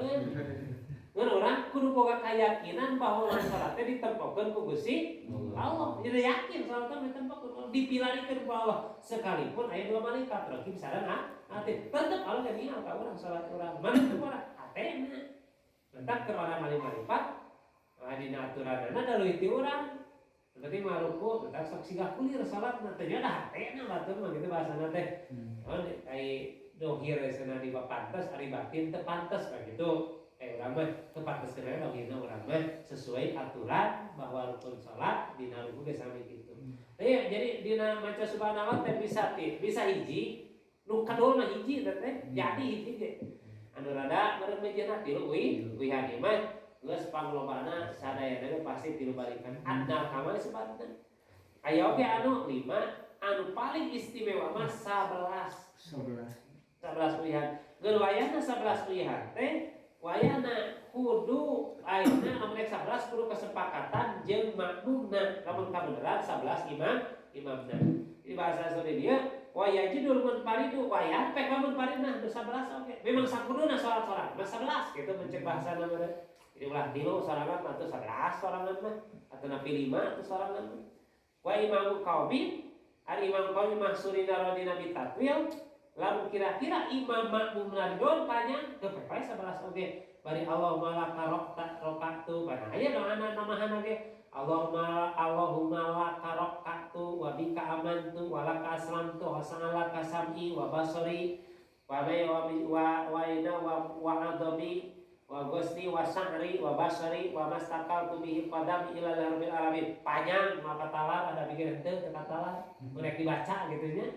Ngan urang kudu boga keyakinan bahwa urang salat teh ditempokeun ku Gusti Allah. Jadi yakin salat teh ditempokeun, dipilarikeun ku Allah. Sekalipun aya dua malaikat raqib sareng atid. Tetep Allah ge ningal ka urang salat urang. Mana teu urang hatena. Mentak keur orang maling-malifat dina aturanana da leuwih ti urang. Berarti mah ruku, mentak sok siga kulir salatna teh nya da hatena batur mah gitu bahasana teh. Naon ai dohir cenah di pantes ari batin teu pantes kayak gitu. Urang mah teu pantes keneh dohirna urang mah sesuai aturan bahwa rukun salat dina ruku ge sami kitu. Iya, jadi dina maca subhanallah teh bisa ti, bisa hiji, nu kadua mah hiji teh teh, jadi hiji ge. Anu rada meureun mejena tilu uih uihan ieu mah geus panglobana sadayana ge pasti tilu balikan. Adnal kamal sebatna. Aya oge anu 5, anu paling istimewa mah 11. 11. 11 uihan. Geun wayahna 11 uihan teh wayahna kudu ayeuna lamun rek 11 kudu kesepakatan jeung makmumna. Lamun kabeneran 11 imamna. Jadi bahasa Sunda dia wayajidul munfaridu wayah pek munfaridna nu 11 oge. Memang sakuduna salat-salat mah 11 gitu mencek bahasa mah. Jadi ulah tilu sorangan mah atuh 11 sorangan mah atau napi 5 atuh sorangan mah. Wa imamu qaumin ari imam qaumin mahsurina radina bitatwil lamun kira-kira imam makmum ridon panjang teu pepe 11 oge. Bari Allahumma laka rokta rokatu bana aya doana namahan oge. Allahumma Allahumma laka rokatu wa bika amantu wa laka aslamtu wa sanalaka sam'i wa basari wa may wa wa wa ina wa wa adami wa ghusni wa sa'ri wa basari wa mastaqaltu bihi qadami ila rabbil alamin. Panjang maka talar ada bikin henteu teu katalar mun rek dibaca gitu nya.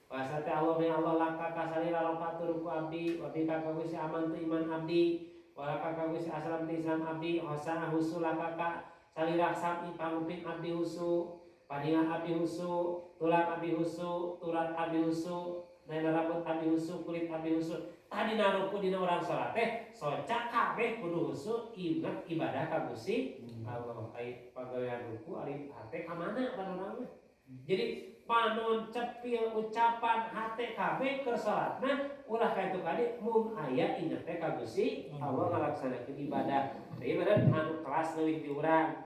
Bahasa teh Allah ya Allah laka kasalira rakaatu ruku abdi wa bika ka Gusti amantu iman abdi wa laka ka Gusti aslamtu Islam abdi hosana husu laka ka salira sami panguping abdi husu paningan abdi husu tulang abdi husu turat abdi husu naina rambut abdi husu kulit abdi husu. Tadi ruku dina urang salat teh soca kabeh kudu khusyuk ingat ibadah ka Gusti Allah. Ai pagawean ruku ari hate ka mana pan urang mah. Jadi panon cepil ucapan hate kabeh keur salatna ulah ka itu kali mung aya inget teh ka Gusti Allah ngalaksanakeun ibadah. Ieu bener anu kelas leuwih ti urang.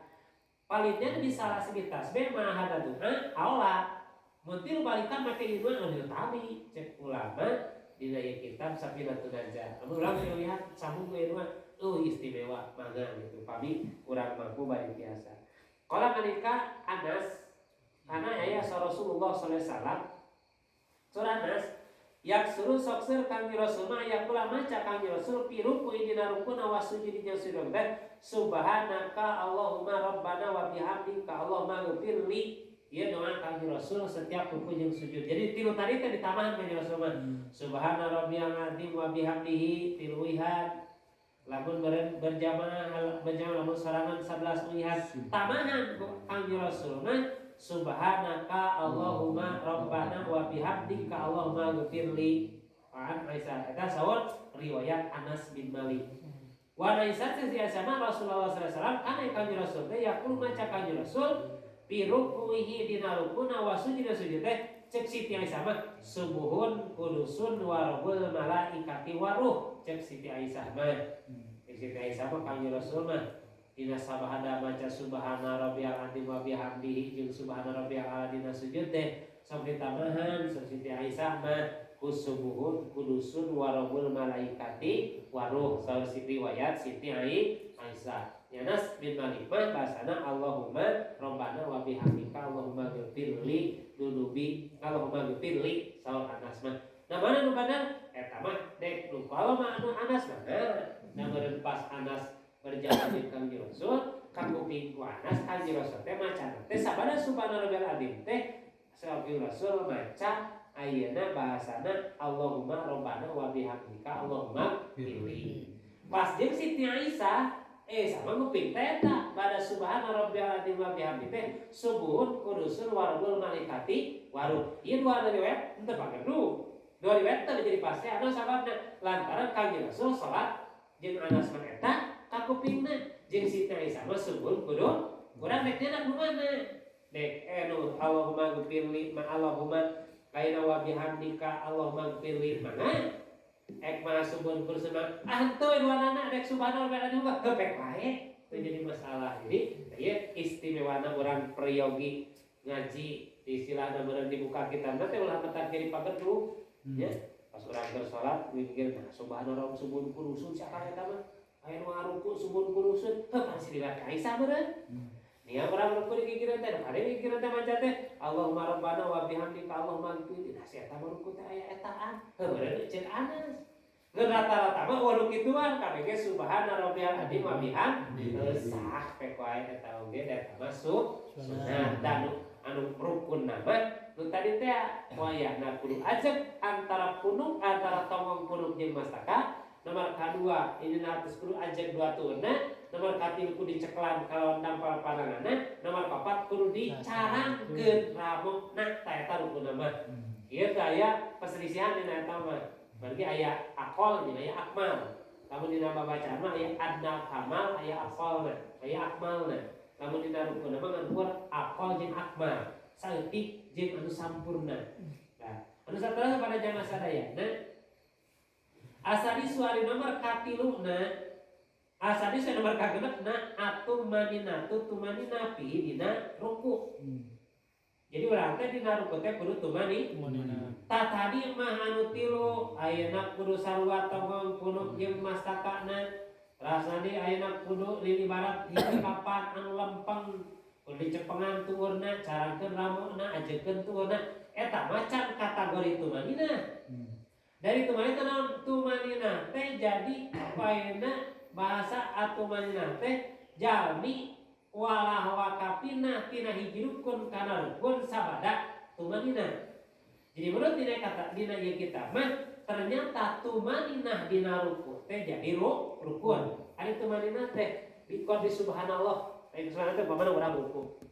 Palidnya bisa tasbih mah hada doa aula. Mun tilu balikan make ieu mah anu tadi cek ulama dina ieu kitab Safinatun Najah. Lamun urang lihat sambung ku ieu mah eueuh istimewa mangga gitu. Pami urang mampu bari tiasa. Qala nalika Anas karena aya Rasulullah sallallahu alaihi wasallam surah Anas yak suruh sok seur Kangjeng Rasul mah aya kula maca Kangjeng Rasul fi ruku dina rukuna wa sujudi jeung sujud teh subhanaka Allahumma rabbana wa bihamdika Allahumma ghfirli. Ieu doa Kangjeng Rasul setiap ruku jeung sujud. Jadi tilu tadi teh ditambahan Kangjeng Rasul mah subhana rabbiyal azim wa bihamdihi tilu wihan. Lamun berjamaah berjamaah lamun sorangan 11 wihan tambahan Kangjeng Rasul mah subhanaka Allahumma rabbana wa bihamdika Allahumma ghfirli. An Aisyah eta saur riwayat Anas bin Malik. Wa Aisyah teh sama Rasulullah sallallahu alaihi wasallam kana Kangjeng Rasul teh yaqul maca Kangjeng Rasul fi ruku'ihi dina rukuna wa sujud sujud teh cek Siti Aisyah mah subuhun kudusun wa rabbul malaikati wa ruh cek Siti Aisyah mah. Cek Siti Aisyah mah Kangjeng Rasul mah dina sabahada maca subhana rabbiyal azim wa bihamdihi jeung subhana rabbiyal a'la dina sujud teh sok ditambahan sok Siti Aisyah mah kusubuhun kudusun wa rabbul malaikati wa ruh saur Siti riwayat Siti Aisyah. Anas bin Malik mah bahasana Allahumma rabbana wa bihamdika Allahumma ghfirli dunubi Allahumma ghfirli saur Anas mah. Nah mana nu bener eta mah dek nu kalau mah anu Anas mah nah meureun pas Anas berjalan jeung Kangjeng Rasul kakuping ku Anas Kangjeng Rasul teh maca teh sabada subhana rabbiyal azim teh Kangjeng Rasul maca ayeuna bahasana Allahumma rabbana wa bihamdika Allahumma ghfirli. Pas jeung Siti Aisyah sama nguping teh eta pada subhana rabbiyal azim wa bihamdihi teh subuhun kudusun wa rabbul malaikati waruh. Ieu dua riwayat henteu pake dua riwayat teh jadi pasti anu sababna lantaran Kangjeng Rasul salat jeung Anas mah eta kakupingna jeung Siti Aisyah mah subuhun kudu urang dek nya nu mana dek nu Allahumma ghfirli ma Allahumma kaina wa bihamdika Allahumma ghfirli mana ek mah subun kursi mah ah henteu dua nana dek subhana rabbiyal azim mah hepek wae teu jadi masalah. Jadi ieu istimewana urang priyogi ngaji di istilahna meureun dibuka kitabna teh ulah mentak jadi pagedug ya pas urang keur salat mikir nah subhana rabbiyal subun kurusun siapa eta mah aya nu ngaruku subun kurusun heuh pasti riwayat Aisyah meureun. Nia urang ruku di gigireun teh kade gigireun teh maca teh Allahumma rabbana wa bihamdika Allahumma ghfirli nah si eta mah ruku teh aya etaan heuh meureun ceuk Anas. Ngan rata-rata mah waduh kituan kabeh ge subhana rabbiyal azim wa bihamdihi sah pek wae eta oge da eta masuk sunnah dan anu rukun mah nu tadi teh wayahna kudu ajeg antara punuk antara tongong punuk jeung mastaka. Nomor kadua ini atas kudu ajeg dua tuurna. Nomor katilu kudu diceklan kalawan dampal pananganna. Nomor kapat kudu dicarangkeun ramokna ta eta rukun mah. Ieu teh aya perselisihan dina eta mah. Berarti aya aqol jeung aya akmal. Lamun dina babacaan mah aya adna kamal, aya aqolna, aya akmalna. Lamun dina rukun mah ngan ukur aqol jeung akmal, saeutik jeung anu sampurna. Nah, anu saterusna pada jamaah sadayana asadi suari nomor katiluna asadi suari nomor kagenepna atumaninatu tumanina fi dina ruku. Jadi urang teh dina ruku teh kudu tumani. Ta tadi mah anu tilu ayeuna kudu sarua tonggong punuk jeung mastakana. Rasane ayeuna kudu lilibarat hiji kapan anu lempeng kudu dicepengan tuurna carangkeun ramona ajekeun tuurna eta macan kategori tumanina. Dari tumanina naon tumanina teh jadi ayeuna bahasa atumanina teh jalmi walah wakapina tina hiji rukun kana rukun sabada tumanina. Jadi menurut dina kata dina ieu kitab mah ternyata tumaninah dina ruku teh jadi rukun. Ari tumaninah teh di qadri subhanallah. Ai subhanallah teh pamana urang ruku.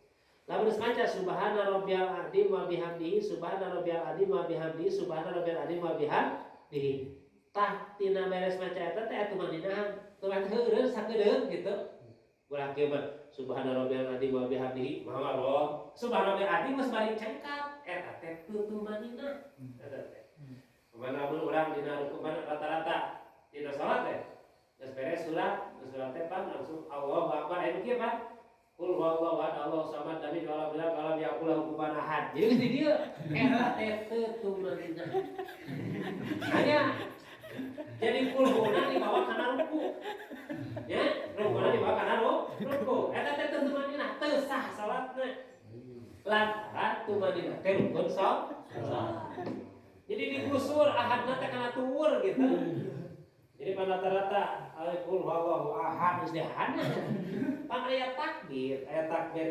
Lamun geus maca subhana rabbiyal azim wa bihamdihi subhana rabbiyal azim wa bihamdihi subhana rabbiyal azim wa bihamdihi. Tah tina beres maca eta teh tumaninahan. Tuman heureun sakedeung gitu. Ulah kieu mah subhana rabbiyal azim wa bihamdihi maha Allah. Subhana rabbiyal azim geus bari cengkat eta teh teu tumaninah. Eta teh. Mana mun urang dina ruku mana rata-rata dina salat teh geus beres surat, geus surat teh pan langsung Allahu akbar aya kieu pan. Qul huwallahu ahad, Allahu samad, lam yalid walam yulad walam yakul lahu kufuwan ahad. Jadi di dieu eta teh teu tumaninah. Hanya jadi kulhuna dibawa kana ruku. Ya, rukuna dibawa kana ruku. Eta teh teu tumaninah, teu sah salatna. Lantaran tumaninah teh rukun salat. Jadi digusur ahadna teh kana tuur gitu. Jadi pada rata-rata qul huwallahu ahad geus dihadna. Pan aya takbir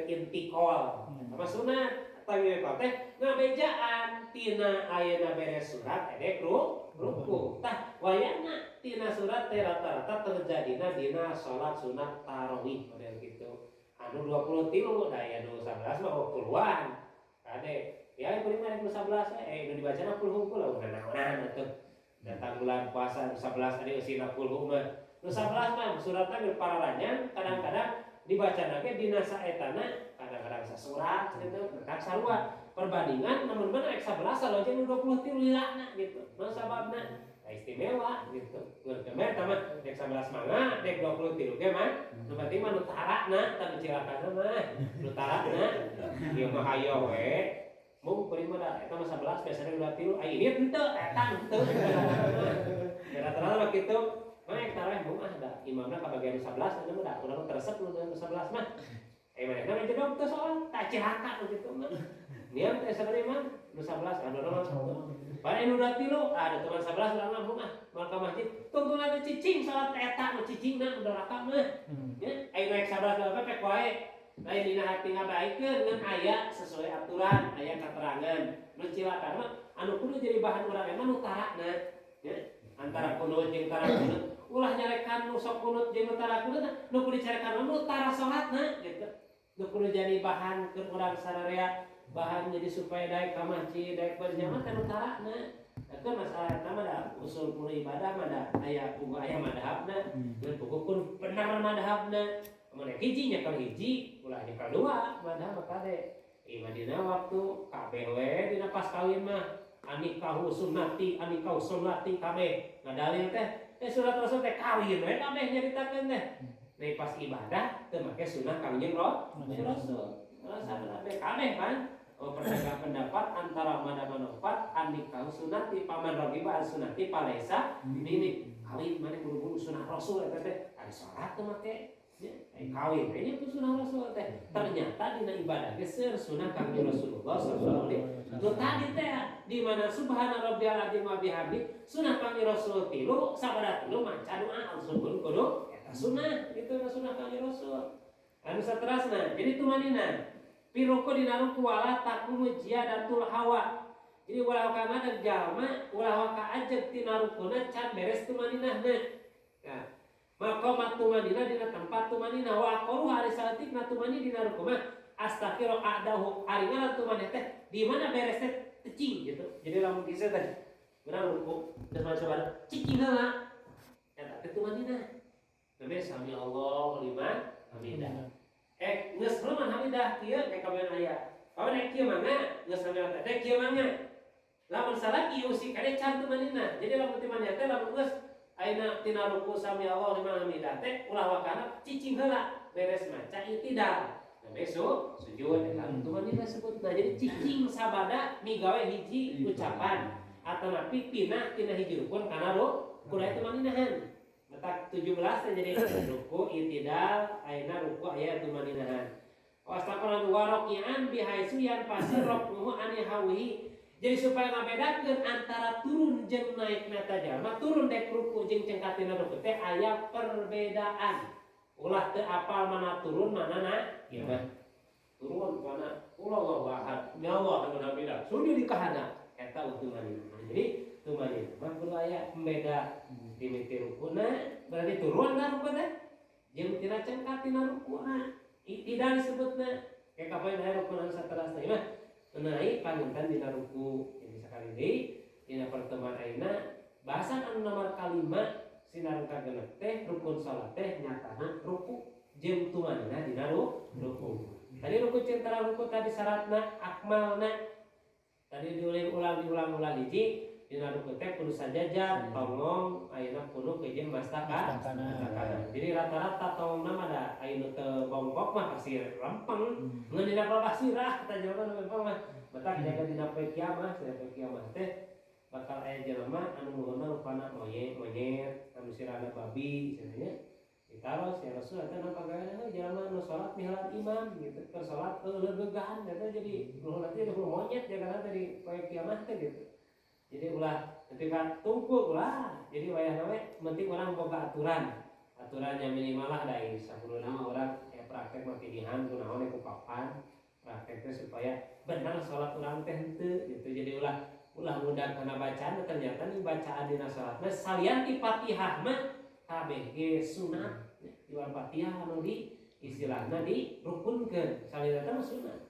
intiqal. Apa sunat? Takbir teh ngabejaan tina ayeuna beres surat edek ruku. Tah wayana tina surat teh rata-rata terjadina dina salat sunat tarawih model gitu. Anu 23 da aya nu 11 mah puluhan. Kade ya kuring mah nu 11 nu dibacana puluh hungkul lah udah naonan atuh. Datang bulan puasa nu 11 adi eusina puluh mah. Nu 11 mah suratna ge pararanyang kadang-kadang dibacana ge dina saetana kadang-kadang sasurat gitu maka sarua perbandingan namun mana rek 11 aloja nu 23 lilana gitu. Naon sababna? Da istimewa gitu. Ngerti mah eta mah rek 11 mangga rek 23 ge mah nu penting mah nu tarana tah nu cilakana mah nu tarana ieu mah hayo we. Mung kuring mah da eta mah 11 biasana 23 ai ieu henteu eta henteu. Rata-rata mah kitu. Mah ek tarawih mung ah da imamna kabagian 11 eta mah da urang teresep nu 11 mah. Manehna mah jedog teu soal tak cilaka nu kitu mah. Niat teh sabenerna mah nu 11 anu mah. Pada nu 23 ada teman 11 urang mah mung ah moal ka masjid. Tungtungna teh cicing salat eta nu cicingna nu neraka mah. Nya aya nu 11 mah pek wae. Lain dina hati ngabaikeun ngan aya sesuai aturan, aya keterangan. Nu cilaka mah anu kudu jadi bahan urang mah nu tarana nya antara kunut jeung tara kunut. Ulah nyarekan nu sok kunut jeung nu tara kunut, nu kudu dicarekan mah nu tara salatna gitu. Nu kudu jadi bahan keur urang sararea, bahan jadi supaya daek ka masjid, daek berjamaah teh nu tarana. Eta masalah eta mah da usul kudu ibadah mah da aya puguh aya madhabna, dan puguh kudu bener madhabna. Mun hiji nya kalau hiji, ulah nyekel dua, madhab mah kade. Ieu mah dina waktu kabeh we dina pas kawin mah anikahu sunnati, anikahu sunnati kabeh. Ngadalil teh surat Rasul teh kawin we kabeh nyaritakeun teh. Nih pas ibadah teu make sunah kangjeng Rasul. Kabeh kabeh kan. Oh, perbedaan pendapat antara madhab empat anikahu sunnati paman ragiba an sunnati palaisa ini kawin mana buru-buru sunah Rasul eta teh ari salat teu make ya kawin ini tuh sunah Rasul teh ternyata dina ibadah ge seur sunah kangjeng Rasulullah sallallahu alaihi wasallam. Nu tadi teh di mana subhana rabbiyal azim wa bihamdi sunah kangjeng Rasul tilu sabada tilu maca doa langsung kudu eta sunah itu sunah kangjeng Rasul. Anu saterasna jadi tumanina piruku dina ruku wala takumu ziyadatul hawa. Jadi ulah waka ngadeg jalma ulah waka ajeg tina rukuna can beres tumaninahna. Nah, maqamat tumanina dina tempat tumanina wa aqalu hari salatikna tumani dina ruku mah astaghfiru adahu ari ngaran tumanina teh di mana beres teh cicing gitu. Jadi lamun kisah teh urang ruku geus maca cicing heula eta teh tumanina. Namanya sami Allahu liman hamidah. Geus liman hamidah kieu kayak kabehan aya. Kawan ek kieu mangga geus sami teh kieu mangga. Lamun salah kieu si kade can tumanina. Jadi lamun tumanina teh lamun geus ayeuna tina ruku sami Allahu liman hamidah teh ulah wakana cicing heula beres maca i'tidal. Nah besok sujud eta tumanina sebutna. Jadi cicing sabada migawe hiji ucapan atanapi pinah tina hiji rukun kana ruku aya tumaninahan. Letak 17 teh jadi ruku i'tidal ayeuna ruku aya tumaninahan. Wastaqara waroqian bihaitsu yanfasir roknuhu ani hawihi. Jadi supaya ngabedakeun antara turun jeung naik nata jalma, turun dek ruku jeung cengkatina ruku teh aya perbedaan. Ulah teu apal mana turun mana na ieu mah. Turun mana ulah Allahu ahad, nyawa dengan hamidah. Sujud di kahana eta utumanina. Jadi tumanina mah kudu aya pembeda dimiti rukuna berarti turun na ruku teh jeung tina cengkatina rukuna. Tidak disebutna kayak kapan aya rukun anu saterasna ieu mah mengenai panginten dina ruku. Jadi sakali deui dina pertemuan ayeuna Bahasan anu nomor kalima sinareng kagenep teh rukun salat teh nyatana ruku jeung tumanina dina ruku. Tadi ruku cintara ruku tadi syaratna akmalna tadi diulang-ulang diulang-ulang hiji dina ruku teh kudu sajajar tongong ayeuna kudu jeung mastaka mastakana. Jadi rata-rata tongongna mah da aya nu teu bongkok mah pasti lempeng. Ngeun dina palebah sirah eta jelema nu lempeng mah. Matak jaga dina poe kiamah, dina poe kiamah teh bakal aya jelema anu luhurna rupana monyet anu sirahna babi cenah nya. Ditaros ya Rasul eta napa gaweana jelema anu salat mihalan imam gitu. Keur salat leulegegan eta jadi luhurna teh jadi monyet jagana teh di poe kiamah teh gitu. Jadi ulah ketika tungku ulah. Jadi wayahna we penting orang boga aturan. Aturannya minimal lah dari sakudu nama orang ya praktek mah tinihan kunaon ku papan. Praktek teh supaya benar salat urang teh henteu gitu. Jadi ulah ulah mudah karena bacaan ternyata nih bacaan dina salat mah salian ti Fatihah mah kabeh ge sunat di luar Fatihah anu di istilahna dirukunkeun salian eta mah sunat.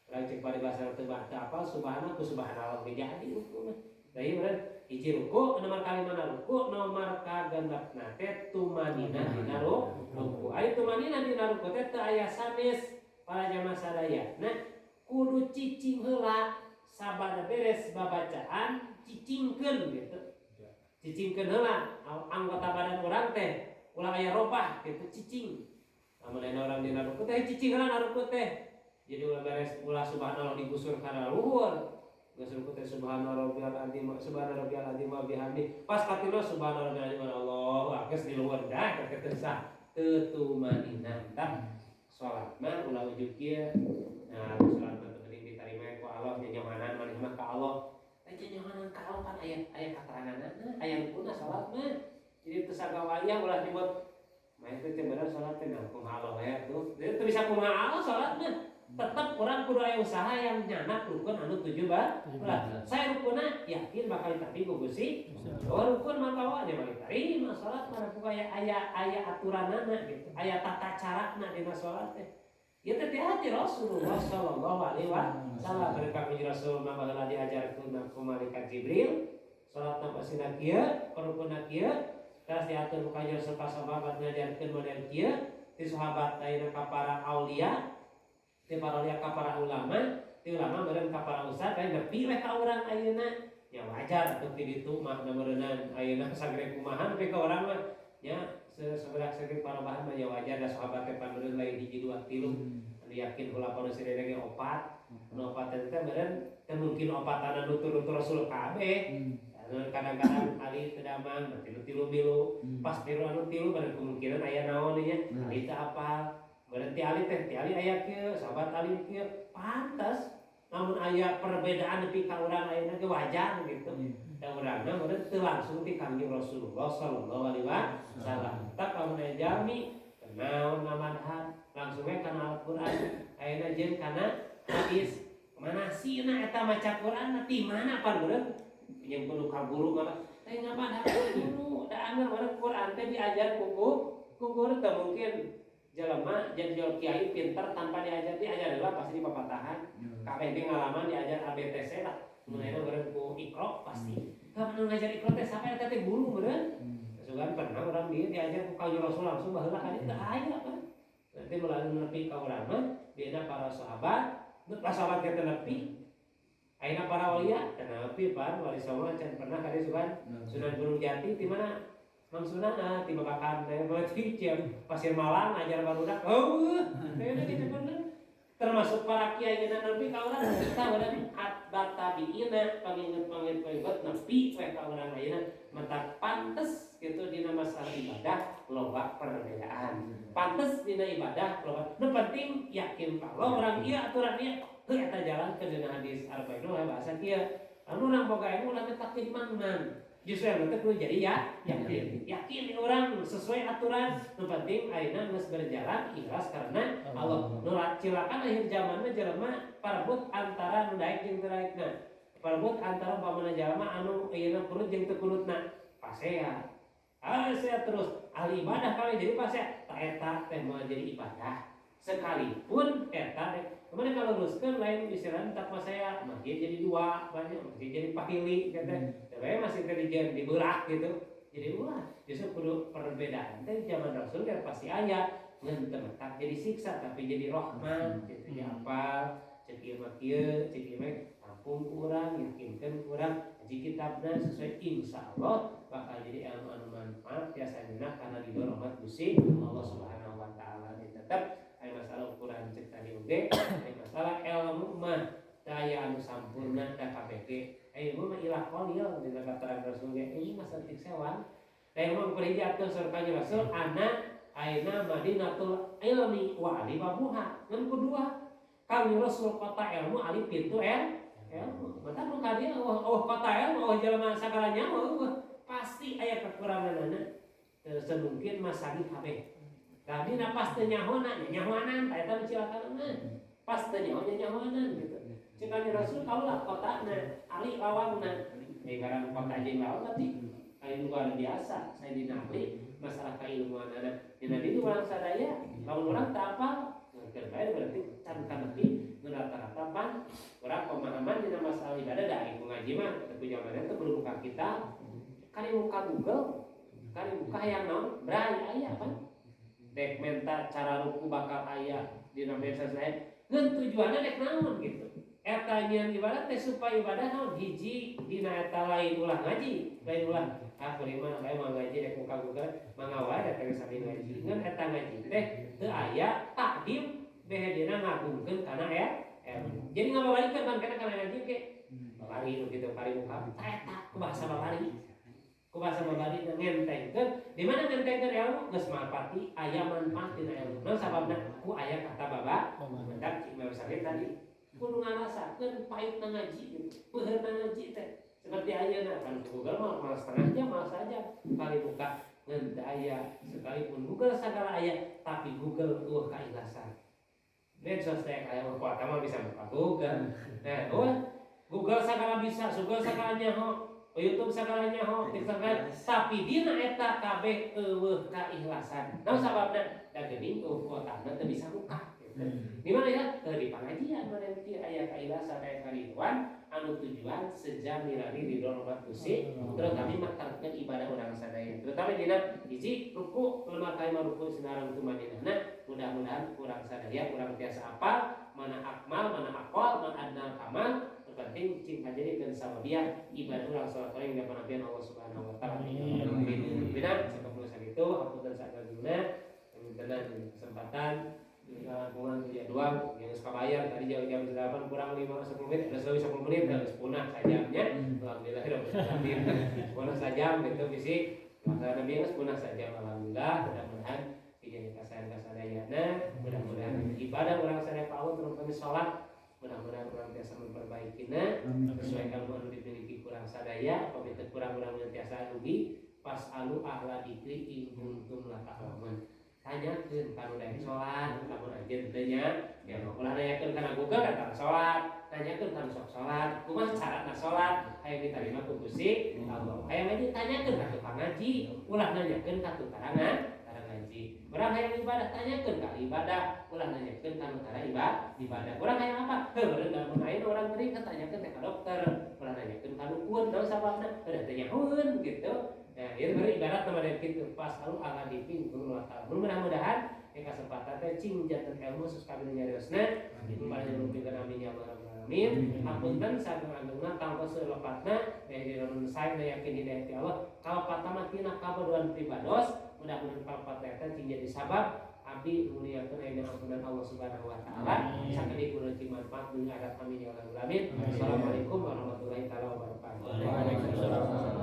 Urang cek paribasa teu baca apal subhana ku subhanallah ge jadi ruku mah. Da ieu meureun hiji ruku nomor kalimana ruku nomor kagenepna teh tumanina dina ruku. Ari tumanina dina ruku teh teu aya sanes para jamaah sadaya. Nah kudu cicing heula sabada beres babacaan cicingkeun gitu. Cicingkeun heula anggota badan urang teh ulah aya robah gitu cicing. Lamun aya urang dina ruku teh cicing heula na ruku teh. Jadi ulah beres ulah subhanallah digusur kana luhur. Geus ruku teh subhana rabbiyal azim subhana rabbiyal azim wa bihamdi. Pas katilna subhana rabbiyal azim Allahu akbar di luhur dah teh sah teu tumanina. Tah salat mah ulah ujug kieu. Nah, salat mah teu penting ditarima ku Allah nyanyamanan maneh mah ka Allah. Teh nyanyamanan ka Allah kan aya aya kateranganna, aya rukunna salat mah. Jadi teu sagawayah ulah nyebut mah teh teu bener salat teh nah kumaha Allah we tuh. Jadi teu bisa kumaha Allah salat mah. Tetep urang kudu aya usaha yang nyanak rukun anu tujuh ba. Saya rukunna yakin bakal diterima ku Gusti. Oh rukun mah bawa nya bakal diterima salat mah kudu aya aya aya aturanana gitu. Aya tata carana dina salat teh. Ieu teh hati Rasulullah sallallahu alaihi wasallam mereka punya Rasul mah baheula diajarkeun ku malaikat Jibril salat pasina kieu, rukunna kieu, terus diatur ku kanjeng Rasul ka sahabat ngajarkeun model kieu, ti sahabat ayeuna ka para aulia, ti para aulia ka para ulama, ti ulama meureun ka para ustad, aya nepi we ka urang ayeuna. Ya wajar atuh ti ditu mah da meureunnan ayeuna sagere kumaha nepi ka urang mah nya seberak-segerik parobahan mah ya wajar da sahabat teh pan meureun lain hiji dua tilu. Anu yakin khulafaur rasyidin ge opat. Anu opat teh meureun teu mungkin opatana nutur-nutur Rasul kabeh. Anu kadang-kadang Ali teu damang berarti nu tilu milu. Pas tilu anu tilu meureun kemungkinan aya naon nya Ali teu apal. Meureun ti Ali teh ti Ali aya kieu, sahabat Ali kieu. Pantes namun aya perbedaan nepi ka urang ayeuna ge wajar gitu. Da urangna meureun teu langsung ti Kangjeng Rasulullah sallallahu alaihi wasallam. Tak lamun aya jalmi naon ngamadhab langsung we kana Al-Qur'an ayeuna jeung kana hadis. Mana sina eta maca Qur'an ti mana pan meureun jeung kudu ka guru mah teh ngamadhab guru da anger meureun Qur'an teh diajar ku guru teu mungkin jelema jadi jual kiai pinter tanpa diajar diajar heula pasti dipapatahan. Kabeh ge ngalaman diajar ABTC lah. Mun ayeuna meureun ku Iqra pasti. Kapan ngajar Iqra teh sampai eta teh guru meureun. Sugan pernah urang dieu diajar ku Kanjeng Rasul langsung baheula kan teu aya kan. Nanti melalui nepi ka urang mah beda para sahabat, para sahabat teh nepi. Ayeuna para walia teu nepi pan wali songo can pernah ka dieu sugan Sunan Gunung Jati di mana Mang Sunan ah ti babakan teh berarti Pasir Malang ngajar barudak. Heueuh, teh kitu bener. Termasuk para kiai na nepi ka urang kita urang atba tabiina panginget-panginget nepi we ka urang ayeuna matak pantes gitu dina masalah ibadah loba perbedaan. Pantes dina ibadah loba. Nu penting yakin ka Allah urang ieu aturan ieu heuh eta jalan ke dina hadis arba'in bahasa kieu. Anu urang boga ilmu ulah mentak jadi mang-mang. Justru yang penting kudu jadi ya yakin. Yakin orang sesuai aturan. Nu penting ayeuna geus berjalan ikhlas karena Allah. Nu cilakan akhir zaman mah jelema parebut antara nu daek jeung teu daekna. Parebut antara umpamana jelema anu ayeuna kurut jeung teu kurutna. Pasea. Ah, saya terus ahli ibadah kali jadi pasea. Ta eta teh moal jadi ibadah. Sekalipun eta kemarin kalau luruskan lain istilahnya tak mah saya masjid jadi dua banyak masjid jadi pahili kata tapi masih tadi dibelah gitu jadi ulah justru kudu perbedaan teh zaman Rasul kan pasti aya ngan teu tak jadi siksa tapi jadi rahmat gitu ya. Apa cek ieu mah kieu, cek ieu mah tampung kurang, yakinkan kurang, haji kitabna sesuai, insya Allah bakal jadi ilmu anu manfaat tiasa dina karena ridho rahmat Gusti Allah Subhanahu wa taala. Tetap aya masalah ukuran cek tadi oge, aya masalah ilmu mah daya anu sampurna da KBG ilmu mah ilah qalil dina katerangan Rasul ge ini mah saeutik sewang. Da ilmu ukur hiji atuh surga Rasul ana aina madinatul ilmi wa ali babuha ngan kedua kami Rasul kota ilmu ali pintu ilmu mata nu ka dieu oh kota ilmu oh jelema sagalanya oh pasti aya kekuranganana semungkin masagi kabeh. Tadi pas teu nyahona nya nyahoanan ta eta nu cilakana mah. Pas teu nyaho nya nyahoanan gitu. Cek Rasul kaulah kotana, ali lawangna. Eh barang kota jeung lawang berarti aya luar biasa. Saya dinahli masalah keilmuanana. Dina ditu urang sadaya lamun urang teu apal keur bae berarti can kanepi nu rata-rata pan urang pemahaman dina masalah ibadah da ibu ngaji mah teu zamanna teu perlu buka kitab. Kali buka Google, kali buka yang naon bray aya pan. Dek menta cara ruku bakal aya dina medsos lain ngan tujuanna dek naon gitu eta nyeun ibadah teh supaya ibadah naon hiji dina eta lain ulah ngaji lain ulah ah kuring mah bae mah ngaji dek muka Google mangga wae da teh sami ngaji ngan eta ngaji teh teu aya takdim beh dina ngagungkeun kana ya ilmu jadi ngababalikeun kan kana kana ngaji ge babari nu kitu kali muka eta ku bahasa babari ku bahasa babari ngentengkeun di mana ngentengkeun ilmu geus manfaati aya manfaat dina ilmu naon sababna ku aya kata baba mendak cik Imam Syafi'i tadi kudu ngarasakeun pahitna ngaji gitu peuheurna ngaji teh seperti ayeuna kan Google mah malah setengah jam malah saja kali buka ngan teu aya sekalipun Google segala aya tapi Google eueuh kaikhlasan medsos teh aya mah kuat mah bisa buka Google. Nah, oh Google segala bisa, Google segala nyaho, YouTube segala nyaho, TikTok tapi dina eta kabeh eueuh kaikhlasan. Naon sababna? Da geuning eueuh kuotana teu bisa buka gitu. Di mana ya? Teu di pangajian mana kieu aya kaikhlasan aya kariduan anu tujuan sejam milari ridho rahmat Gusti terutama matarkeun ibadah urang sadaya. Terutama dina hiji ruku lemah kaima ruku sinareng tumaninahna mudah-mudahan urang sadaya urang tiasa apal mana akmal mana aqal mana adnal kamal penting cinta jadi sababiah ibadah urang salat yang dapat Allah Subhanahu wa taala. Amin. Bina sakapuluh sakitu hapunten sagaguna tenan kesempatan langkungan jadwal yang geus kabayar tadi jam jam 8 kurang 5 10 menit ada lebih 10 menit harus punah sajamnya alhamdulillah rabbil alamin punah sajam gitu bisi masa Nabi geus punah sajam alhamdulillah mudah-mudahan dijadi kasayan kasadayana mudah-mudahan ibadah urang sadaya pa Allah terutama salat mudah-mudahan urang tiasa memperbaikina sesuai ilmu anu dimiliki kurang sadaya pamit kurang urang tiasa rugi fas'alu ahla dzikri in kuntum la ta'lamun tanyakeun ka nu daek salat lamun anjeun teu nya ya ulah nanyakeun kana Google datang salat tanyakeun ka nu sok salat kumaha carana salat hayang diterima ku Gusti Allah hayang ngaji tanyakeun ka tukang ngaji ulah nanyakeun ka tukang ngaji urang hayang ibadah tanyakeun ka ibadah ulah nanyakeun ka nu tara ibadah urang hayang apa heuh meureun lamun aya urang teuing tanyakeun teh ka dokter ulah nanyakeun ka dukun naon sababna heuh teu nyahoeun gitu. Nah, itu baru ibarat nama dari gitu fas'alu ahla dzikri mudah-mudahan ya kesempatan teh cing janten ilmu sus kabeh nyariosna pada nyumpikeun amin ya rabbal alamin hapunten sagung-agungna tangtos lepatna dari saya yakin hidayah ti Allah kalepatna mah tina kabodohan pribados mudah-mudahan kalepat eta cing jadi sabab abdi muliakeun aya ampunan Allah Subhanahu wa taala sakedik kudu cing manfaat dunya akhirat amin ya rabbal alamin. Assalamualaikum warahmatullahi taala wabarakatuh. Waalaikumsalam.